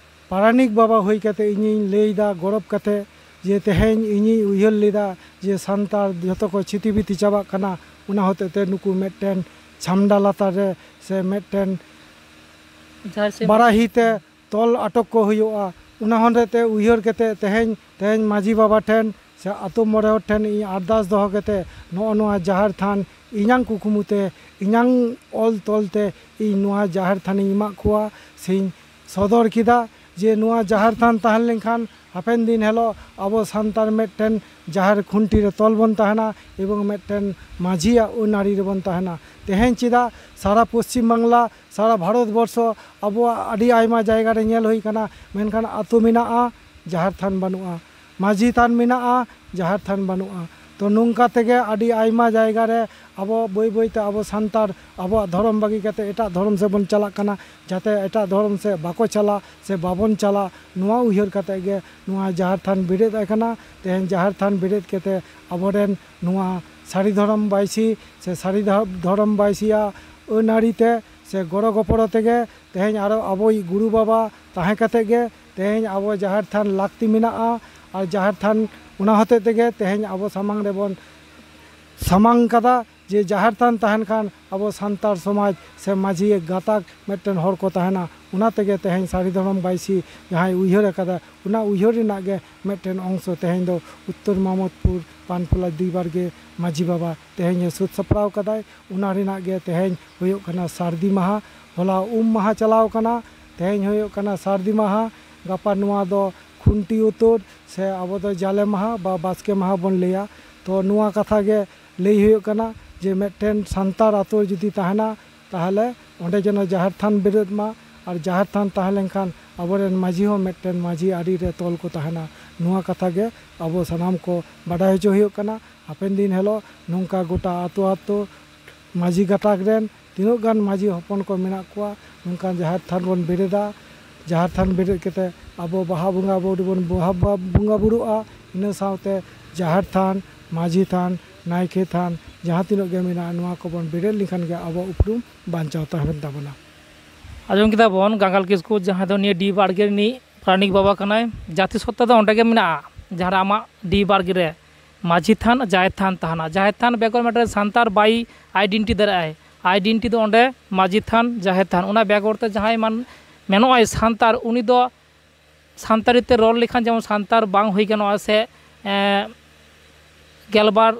ᱯᱟᱨᱟᱱᱤᱠ ᱵᱟᱵᱟ ᱦᱩᱭ ᱠᱟᱛᱮ ᱤᱧᱤᱧ ᱞᱟᱹᱭᱫᱟ ᱜᱚᱨᱚᱵᱽ ᱠᱟᱛᱮ ᱡᱮ ᱛᱮᱦᱮᱧ ᱤᱧᱤᱧ ᱩᱭᱦᱟᱹᱨ ᱞᱮᱫᱟ ᱡᱮ ᱥᱟᱱᱛᱟᱲ ᱡᱷᱚᱛᱚ ᱠᱚ ᱪᱷᱤᱛᱤ ᱵᱤᱛᱤ ᱪᱟᱵᱟᱜ ᱠᱟᱱᱟ, ᱚᱱᱟ ᱦᱚᱛᱮᱡ ᱛᱮ ᱱᱩᱠᱩ ᱢᱤᱫᱴᱮᱱ ᱪᱷᱟᱢᱰᱟ ᱞᱟᱛᱟᱨ ᱨᱮ ᱥᱮ ᱢᱤᱫᱴᱮᱱ ᱡᱟᱦᱮᱨ ᱥᱤᱢ ᱵᱟᱨᱟᱦᱤ ᱛᱮ ᱛᱚᱞ ᱟᱴᱚᱠ ᱠᱚ ᱦᱩᱭᱩᱜᱼᱟ᱾ ᱚᱱᱟ ᱦᱚᱛᱮᱡ ᱛᱮ ᱩᱭᱦᱟᱹᱨ ᱠᱟᱛᱮ ᱛᱮᱦᱮᱧ, ᱛᱮᱦᱮᱧ ᱢᱟᱹᱡᱷᱤ ᱵᱟᱵᱟ ᱴᱷᱮᱱ ᱥᱮ ᱟᱛᱳ ᱢᱚᱬᱮ ᱦᱚᱲ ᱴᱷᱮᱱ ᱤᱧ ᱟᱨᱫᱟᱥ ᱫᱚᱦᱚ ᱠᱟᱛᱮ ᱱᱚᱜᱼᱚ ᱱᱚᱣᱟ ᱡᱟᱦᱮᱨ ᱛᱷᱟᱱ ᱤᱧᱟᱝ ᱠᱩᱠᱢᱩ ᱛᱮ, ᱤᱧᱟᱝ ᱚᱞ ᱛᱚᱞ ᱛᱮ ᱤᱧ ᱱᱚᱣᱟ ᱡᱟᱦᱮᱨ ᱛᱷᱟᱱᱤᱧ ᱮᱢᱟᱜ ᱠᱚᱣᱟ ᱥᱮᱧ ᱥᱚᱫᱚᱨ ᱠᱮᱫᱟ ᱡᱮ ᱱᱚᱣᱟ ᱡᱟᱦᱮᱨ ᱛᱷᱟᱱ ᱛᱟᱦᱮᱸ ᱞᱮᱱᱠᱷᱟᱱ ᱦᱟᱯᱮᱱ ᱫᱤᱱ ᱦᱤᱞᱳᱜ ᱟᱵᱚ ᱥᱟᱱᱛᱟᱲ ᱢᱤᱫᱴᱮᱱ ᱡᱟᱦᱮᱨ ᱠᱷᱩᱱᱴᱤ ᱨᱮ ᱛᱚᱞ ᱵᱚᱱ ᱛᱟᱦᱮᱱᱟ ᱮᱵᱚᱝ ᱢᱤᱫᱴᱮᱱ ᱢᱟᱹᱡᱷᱤᱭᱟᱜ ᱟᱹᱱ ᱟᱹᱨᱤ ᱨᱮᱵᱚᱱ ᱛᱟᱦᱮᱱᱟ᱾ ᱛᱮᱦᱮᱧ ᱪᱮᱫᱟᱜ ᱥᱟᱨᱟ ᱯᱚᱥᱪᱤᱢ ᱵᱟᱝᱞᱟ, ᱥᱟᱨᱟ ᱵᱷᱟᱨᱚᱛ ᱵᱚᱨᱥᱚ ᱟᱵᱚᱣᱟᱜ ᱟᱹᱰᱤ ᱟᱭᱢᱟ ᱡᱟᱭᱜᱟ ᱨᱮ ᱧᱮᱞ ᱦᱩᱭ ᱠᱟᱱᱟ, ᱢᱮᱱᱠᱷᱟᱱ ᱟᱹᱛᱩ ᱢᱮᱱᱟᱜᱼᱟ, ᱡᱟᱦᱮᱨ ᱛᱷᱟᱱ ᱵᱟᱹᱱᱩᱜᱼᱟ, ᱢᱟᱹᱡᱷᱤ ᱛᱷᱟᱱ ᱢᱮᱱᱟᱜᱼᱟ, ᱡᱟᱦᱮᱨ ᱛᱷᱟᱱ ᱵᱟᱹᱱᱩᱜᱼᱟ᱾ ᱛᱚ ᱱᱚᱝᱠᱟ ᱛᱮᱜᱮ ᱟᱹᱰᱤ ᱟᱭᱢᱟ ᱡᱟᱭᱜᱟ ᱨᱮ ᱟᱵᱚ ᱵᱟᱹᱭ ᱵᱟᱹᱭ ᱛᱮ ᱟᱵᱚ ᱥᱟᱱᱛᱟᱲ ᱟᱵᱚᱣᱟᱜ ᱫᱷᱚᱨᱚᱢ ᱵᱟᱹᱜᱤ ᱠᱟᱛᱮ ᱮᱴᱟᱜ ᱫᱷᱚᱨᱚᱢ ᱥᱮᱫ ᱵᱚᱱ ᱪᱟᱞᱟᱜ ᱠᱟᱱᱟ, ᱡᱟᱛᱮ ᱮᱴᱟᱜ ᱫᱷᱚᱨᱚᱢ ᱥᱮᱫ ᱵᱟᱠᱚ ᱪᱟᱞᱟᱜ ᱥᱮ ᱵᱟᱵᱚᱱ ᱪᱟᱞᱟᱜ, ᱱᱚᱣᱟ ᱩᱭᱦᱟᱹᱨ ᱠᱟᱛᱮ ᱜᱮ ᱱᱚᱣᱟ ᱡᱟᱦᱮᱨ ᱛᱷᱟᱱ ᱵᱮᱨᱮᱫ ᱟᱠᱟᱱᱟ᱾ ᱛᱮᱦᱮᱧ ᱡᱟᱦᱮᱨ ᱛᱷᱟᱱ ᱵᱮᱨᱮᱫ ᱠᱟᱛᱮ ᱟᱵᱚᱨᱮᱱ ᱱᱚᱣᱟ ᱥᱟᱹᱨᱤ ᱫᱷᱚᱨᱚᱢ ᱵᱟᱭᱥᱤ ᱥᱮ ᱥᱟᱹᱨᱤ ᱫᱷᱚ- ᱫᱷᱚᱨᱚᱢ ᱵᱟᱭᱥᱤᱭᱟᱜ ᱟᱹᱱ ᱟᱹᱨᱤ ᱛᱮ ᱥᱮ ᱜᱚᱲᱚ ᱜᱚᱯᱚᱲᱚ ᱛᱮᱜᱮ ᱛᱮᱦᱮᱧ ᱟᱨᱚ ᱟᱵᱚᱭᱤᱡ ᱜᱩᱨᱩ ᱵᱟᱵᱟ ᱛᱟᱦᱮᱸ ᱠᱟᱛᱮ ᱜᱮ ᱛᱮᱦᱮᱧ ᱟᱵᱚ ᱡᱟᱦᱮᱨ ᱛᱷᱟᱱ ᱞᱟᱹᱠᱛᱤ ᱢᱮᱱᱟᱜᱼᱟ᱾ ᱟᱨ ᱡᱟᱦᱮᱨ ᱛᱷᱟᱱ ᱚᱱᱟ ᱦᱚᱛᱮᱡ ᱛᱮᱜᱮ ᱛᱮᱦᱮᱧ ᱟᱵᱚ ᱥᱟᱢᱟᱝ ᱨᱮᱵᱚᱱ ᱥᱟᱢᱟᱝ ᱠᱟᱫᱟ ᱡᱮ ᱡᱟᱦᱮᱨ ᱛᱷᱟᱱ ᱛᱟᱦᱮᱱ ᱠᱷᱟᱱ ᱟᱵᱚ ᱥᱟᱱᱛᱟᱲ ᱥᱚᱢᱟᱡᱽ ᱥᱮ ᱢᱟᱹᱡᱷᱤ ᱜᱟᱛᱟᱠ ᱢᱤᱫᱴᱮᱱ ᱦᱚᱲ ᱠᱚ ᱛᱟᱦᱮᱱᱟ᱾ ᱚᱱᱟ ᱛᱮᱜᱮ ᱛᱮᱦᱮᱧ ᱥᱟᱹᱨᱤ ᱫᱷᱚᱨᱚᱢ ᱵᱟᱭᱥᱤ ᱡᱟᱦᱟᱸᱭ ᱩᱭᱦᱟᱹᱨ ᱟᱠᱟᱫᱟ, ᱚᱱᱟ ᱩᱭᱦᱟᱹᱨ ᱨᱮᱱᱟᱜ ᱜᱮ ᱢᱤᱫᱴᱮᱱ ᱚᱝᱥᱚ ᱛᱮᱦᱮᱧ ᱫᱚ ᱩᱛᱛᱚᱨ ᱢᱟᱢᱚᱫᱽᱯᱩᱨ ᱯᱟᱱᱯᱚᱞᱟ ᱫᱩᱭ ᱵᱟᱨᱜᱮ ᱢᱟᱹᱡᱷᱤ ᱵᱟᱵᱟ ᱛᱮᱦᱮᱧ ᱮ ᱥᱟᱹᱛ ᱥᱟᱯᱲᱟᱣ ᱠᱟᱫᱟᱭ᱾ ᱚᱱᱟ ᱨᱮᱱᱟᱜ ᱜᱮ ᱛᱮᱦᱮᱧ ᱦᱩᱭᱩᱜ ᱠᱟᱱᱟ ᱥᱟᱹᱨᱫᱤ ᱢᱟᱦᱟ᱾ ᱦᱚᱞᱟ ᱩᱢ ᱢᱟᱦᱟ ᱪᱟᱞᱟᱣ ᱠᱟᱱᱟ, ᱛᱮᱦᱮᱧ ᱦᱩᱭᱩᱜ ᱠᱟᱱᱟ ᱥᱟᱹᱨᱫᱤ ᱢᱟᱦᱟ᱾ ᱜᱟᱯᱟ ᱱᱚᱣᱟ ᱫᱚ ᱠᱷᱩᱱᱴᱤ ᱩᱛᱟᱹᱨ ᱥᱮ ᱟᱵᱚ ᱫᱚ ᱡᱟᱞᱮ ᱢᱟᱦᱟ ᱵᱟ ᱵᱟᱥᱠᱮ ᱢᱟᱦᱟ ᱵᱚᱱ ᱞᱟᱹᱭᱟ᱾ ᱛᱚ ᱱᱚᱣᱟ ᱠᱟᱛᱷᱟ ᱜᱮ ᱞᱟᱹᱭ ᱦᱩᱭᱩᱜ ᱠᱟᱱᱟ ᱡᱮ ᱢᱤᱫᱴᱮᱱ ᱥᱟᱱᱛᱟᱲ ᱟᱛᱳ ᱡᱩᱫᱤ ᱛᱟᱦᱮᱱᱟ, ᱛᱟᱦᱚᱞᱮ ᱚᱸᱰᱮ ᱡᱮᱱᱚ ᱡᱟᱦᱮᱨ ᱛᱷᱟᱱ ᱵᱮᱨᱮᱫ ᱢᱟ᱾ ᱟᱨ ᱡᱟᱦᱮᱨ ᱛᱷᱟᱱ ᱛᱟᱦᱮᱸ ᱞᱮᱱᱠᱷᱟᱱ ᱟᱵᱚᱨᱮᱱ ᱢᱟᱹᱡᱷᱤ ᱦᱚᱸ ᱢᱤᱫᱴᱮᱱ ᱢᱟᱹᱡᱷᱤ ᱟᱹᱨᱤ ᱨᱮ ᱛᱚᱞ ᱠᱚ ᱛᱟᱦᱮᱱᱟ᱾ ᱱᱚᱣᱟ ᱠᱟᱛᱷᱟ ᱜᱮ ᱟᱵᱚ ᱥᱟᱱᱟᱢ ᱠᱚ ᱵᱟᱰᱟᱭ ᱦᱚᱪᱚ ᱦᱩᱭᱩᱜ ᱠᱟᱱᱟ᱾ ᱦᱟᱯᱮᱱ ᱫᱤᱱ ᱦᱤᱞᱳᱜ ᱱᱚᱝᱠᱟ ᱜᱚᱴᱟ ᱟᱛᱳ ᱟᱛᱳ ᱢᱟᱹᱡᱷᱤ ᱜᱟᱛᱟᱠ ᱨᱮᱱ ᱛᱤᱱᱟᱹᱜ ᱜᱟᱱ ᱢᱟᱹᱡᱷᱤ ᱦᱚᱯᱚᱱ ᱠᱚ ᱢᱮᱱᱟᱜ ᱠᱚᱣᱟ, ᱱᱚᱝᱠᱟᱱ ᱡᱟᱦᱮᱨ ᱛᱷᱟᱱ ᱵᱚᱱ ᱵᱮᱨᱮᱫᱟ᱾ ᱡᱟᱦᱮᱨ ᱛᱷᱟᱱ ᱵᱮᱨᱮᱫ ᱠᱟᱛᱮ ᱟᱵᱚ ᱵᱟᱦᱟ ᱵᱚᱸᱜᱟ ᱵᱩᱨᱩ ᱵᱚᱱ ᱵᱟᱦᱟ ᱵᱚᱸᱜᱟ ᱵᱩᱨᱩᱜᱼᱟ᱾ ᱤᱱᱟᱹ ᱥᱟᱶᱛᱮ ᱡᱟᱦᱮᱨ ᱛᱷᱟᱱ, ᱢᱟᱹᱡᱷᱤ ᱛᱷᱟᱱ, ᱱᱟᱭᱠᱮ ᱛᱷᱟᱱ, ᱡᱟᱦᱟᱸ ᱛᱤᱱᱟᱹᱜ ᱜᱮ ᱢᱮᱱᱟᱜᱼᱟ, ᱱᱚᱣᱟ ᱠᱚᱵᱚᱱ ᱵᱮᱨᱮᱫ ᱞᱮᱠᱷᱟᱱ ᱜᱮ ᱟᱵᱚ ᱩᱯᱨᱩᱢ ᱵᱟᱧᱪᱟᱣ ᱛᱟᱦᱮᱱ ᱛᱟᱵᱚᱱᱟ᱾ ᱟᱸᱡᱚᱢ ᱠᱮᱫᱟ ᱵᱚᱱ ᱜᱟᱝᱜᱟᱞ ᱠᱤᱥᱠᱩ, ᱡᱟᱦᱟᱸᱭ ᱫᱚ ᱱᱤᱭᱟᱹ ᱰᱤ ᱵᱟᱲᱜᱮ ᱨᱤᱱᱤᱡ ᱯᱟᱨᱟᱱᱤᱠ ᱵᱟᱵᱟ ᱠᱟᱱᱟᱭ᱾ ᱡᱟᱹᱛᱤ ᱥᱚᱛᱛᱟ ᱫᱚ ᱚᱸᱰᱮ ᱜᱮ ᱢᱮᱱᱟᱜᱼᱟ, ᱡᱟᱦᱟᱸ ᱨᱮ ᱟᱢᱟᱜ ᱰᱤ ᱵᱟᱲᱜᱮ ᱨᱮ ᱢᱟᱹᱡᱷᱤ ᱛᱷᱟᱱ, ᱡᱟᱦᱮᱨ ᱛᱷᱟᱱ ᱛᱟᱦᱮᱱᱟ᱾ ᱡᱟᱦᱮᱨ ᱛᱷᱟᱱ ᱵᱮᱜᱚᱨ ᱢᱤᱫᱴᱮᱱ ᱥᱟᱱᱛᱟᱲ ᱵᱟᱭ ᱟᱭᱰᱮᱱᱴᱤ ᱫᱟᱲᱮᱭᱟᱜᱼᱟᱭ᱾ ᱟᱭᱰᱮᱱᱴᱤ ᱫᱚ ᱚᱸᱰᱮ ᱢᱟᱹᱡᱷᱤ ᱛᱷᱟᱱ, ᱡᱟᱦᱮᱨ ᱛᱷᱟᱱ᱾ ᱚᱱᱟ ᱵᱮᱜᱚᱨ ᱛᱮ ᱡᱟᱦᱟᱸᱭ ᱢᱟᱱ ᱢᱮᱱᱚᱜᱼᱟᱭ ᱥᱟᱱᱛᱟᱲ, ᱩᱱᱤ ᱫᱚ ᱥᱟᱱᱛᱟᱲᱤ ᱛᱮ ᱨᱚᱲ ᱞᱮᱠᱷᱟᱱ ᱡᱮᱢᱚᱱ ᱥᱟᱱᱛᱟᱲ ᱵᱟᱝ ᱦᱩᱭ ᱜᱟᱱᱚᱜᱼᱟ, ᱥᱮ ᱮᱸ, ᱜᱮᱞᱵᱟᱨ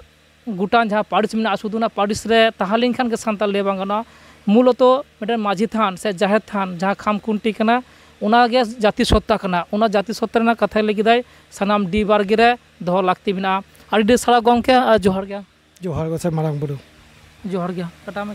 ᱜᱚᱴᱟᱝ ᱡᱟᱦᱟᱸ ᱯᱟᱹᱨᱤᱥ ᱢᱮᱱᱟᱜᱼᱟ, ᱥᱩᱫᱷᱩ ᱚᱱᱟ ᱯᱟᱹᱨᱤᱥ ᱨᱮ ᱛᱟᱦᱮᱸ ᱞᱮᱱᱠᱷᱟᱱ ᱜᱮ ᱥᱟᱱᱛᱟᱲ ᱞᱟᱹᱭ ᱵᱟᱝ ᱜᱟᱱᱚᱜᱼᱟ᱾ ᱢᱩᱞᱚᱛᱚ ᱢᱤᱫᱴᱮᱱ ᱢᱟᱹᱡᱷᱤ ᱛᱷᱟᱱ ᱥᱮ ᱡᱟᱦᱮᱨ ᱛᱷᱟᱱ, ᱡᱟᱦᱟᱸ ᱠᱷᱟᱢ ᱠᱷᱩᱱᱴᱤ ᱠᱟᱱᱟ, ᱚᱱᱟ ᱜᱮ ᱡᱟᱹᱛᱤ ᱥᱚᱛᱛᱟ ᱠᱟᱱᱟ᱾ ᱚᱱᱟ ᱡᱟᱹᱛᱤ ᱥᱚᱛᱛᱟ ᱨᱮᱱᱟᱜ ᱠᱟᱛᱷᱟᱭ ᱞᱟᱹᱭ ᱠᱮᱫᱟᱭ, ᱥᱟᱱᱟᱢ ᱰᱤ ᱵᱟᱨᱜᱮ ᱨᱮ ᱫᱚᱦᱚ ᱞᱟᱹᱠᱛᱤ ᱢᱮᱱᱟᱜᱼᱟ᱾ ᱟᱹᱰᱤ ᱟᱹᱰᱤ ᱥᱟᱨᱦᱟᱣ ᱜᱚᱢᱠᱮ, ᱟᱨ ᱡᱚᱦᱟᱨ ᱜᱮ᱾ ᱡᱚᱦᱟᱨ ᱜᱮ ᱥᱮ ᱢᱟᱨᱟᱝ ᱵᱩᱨᱩ᱾ ᱡᱚᱦᱟᱨ ᱜᱮ, ᱠᱟᱴᱟᱣ ᱢᱮ᱾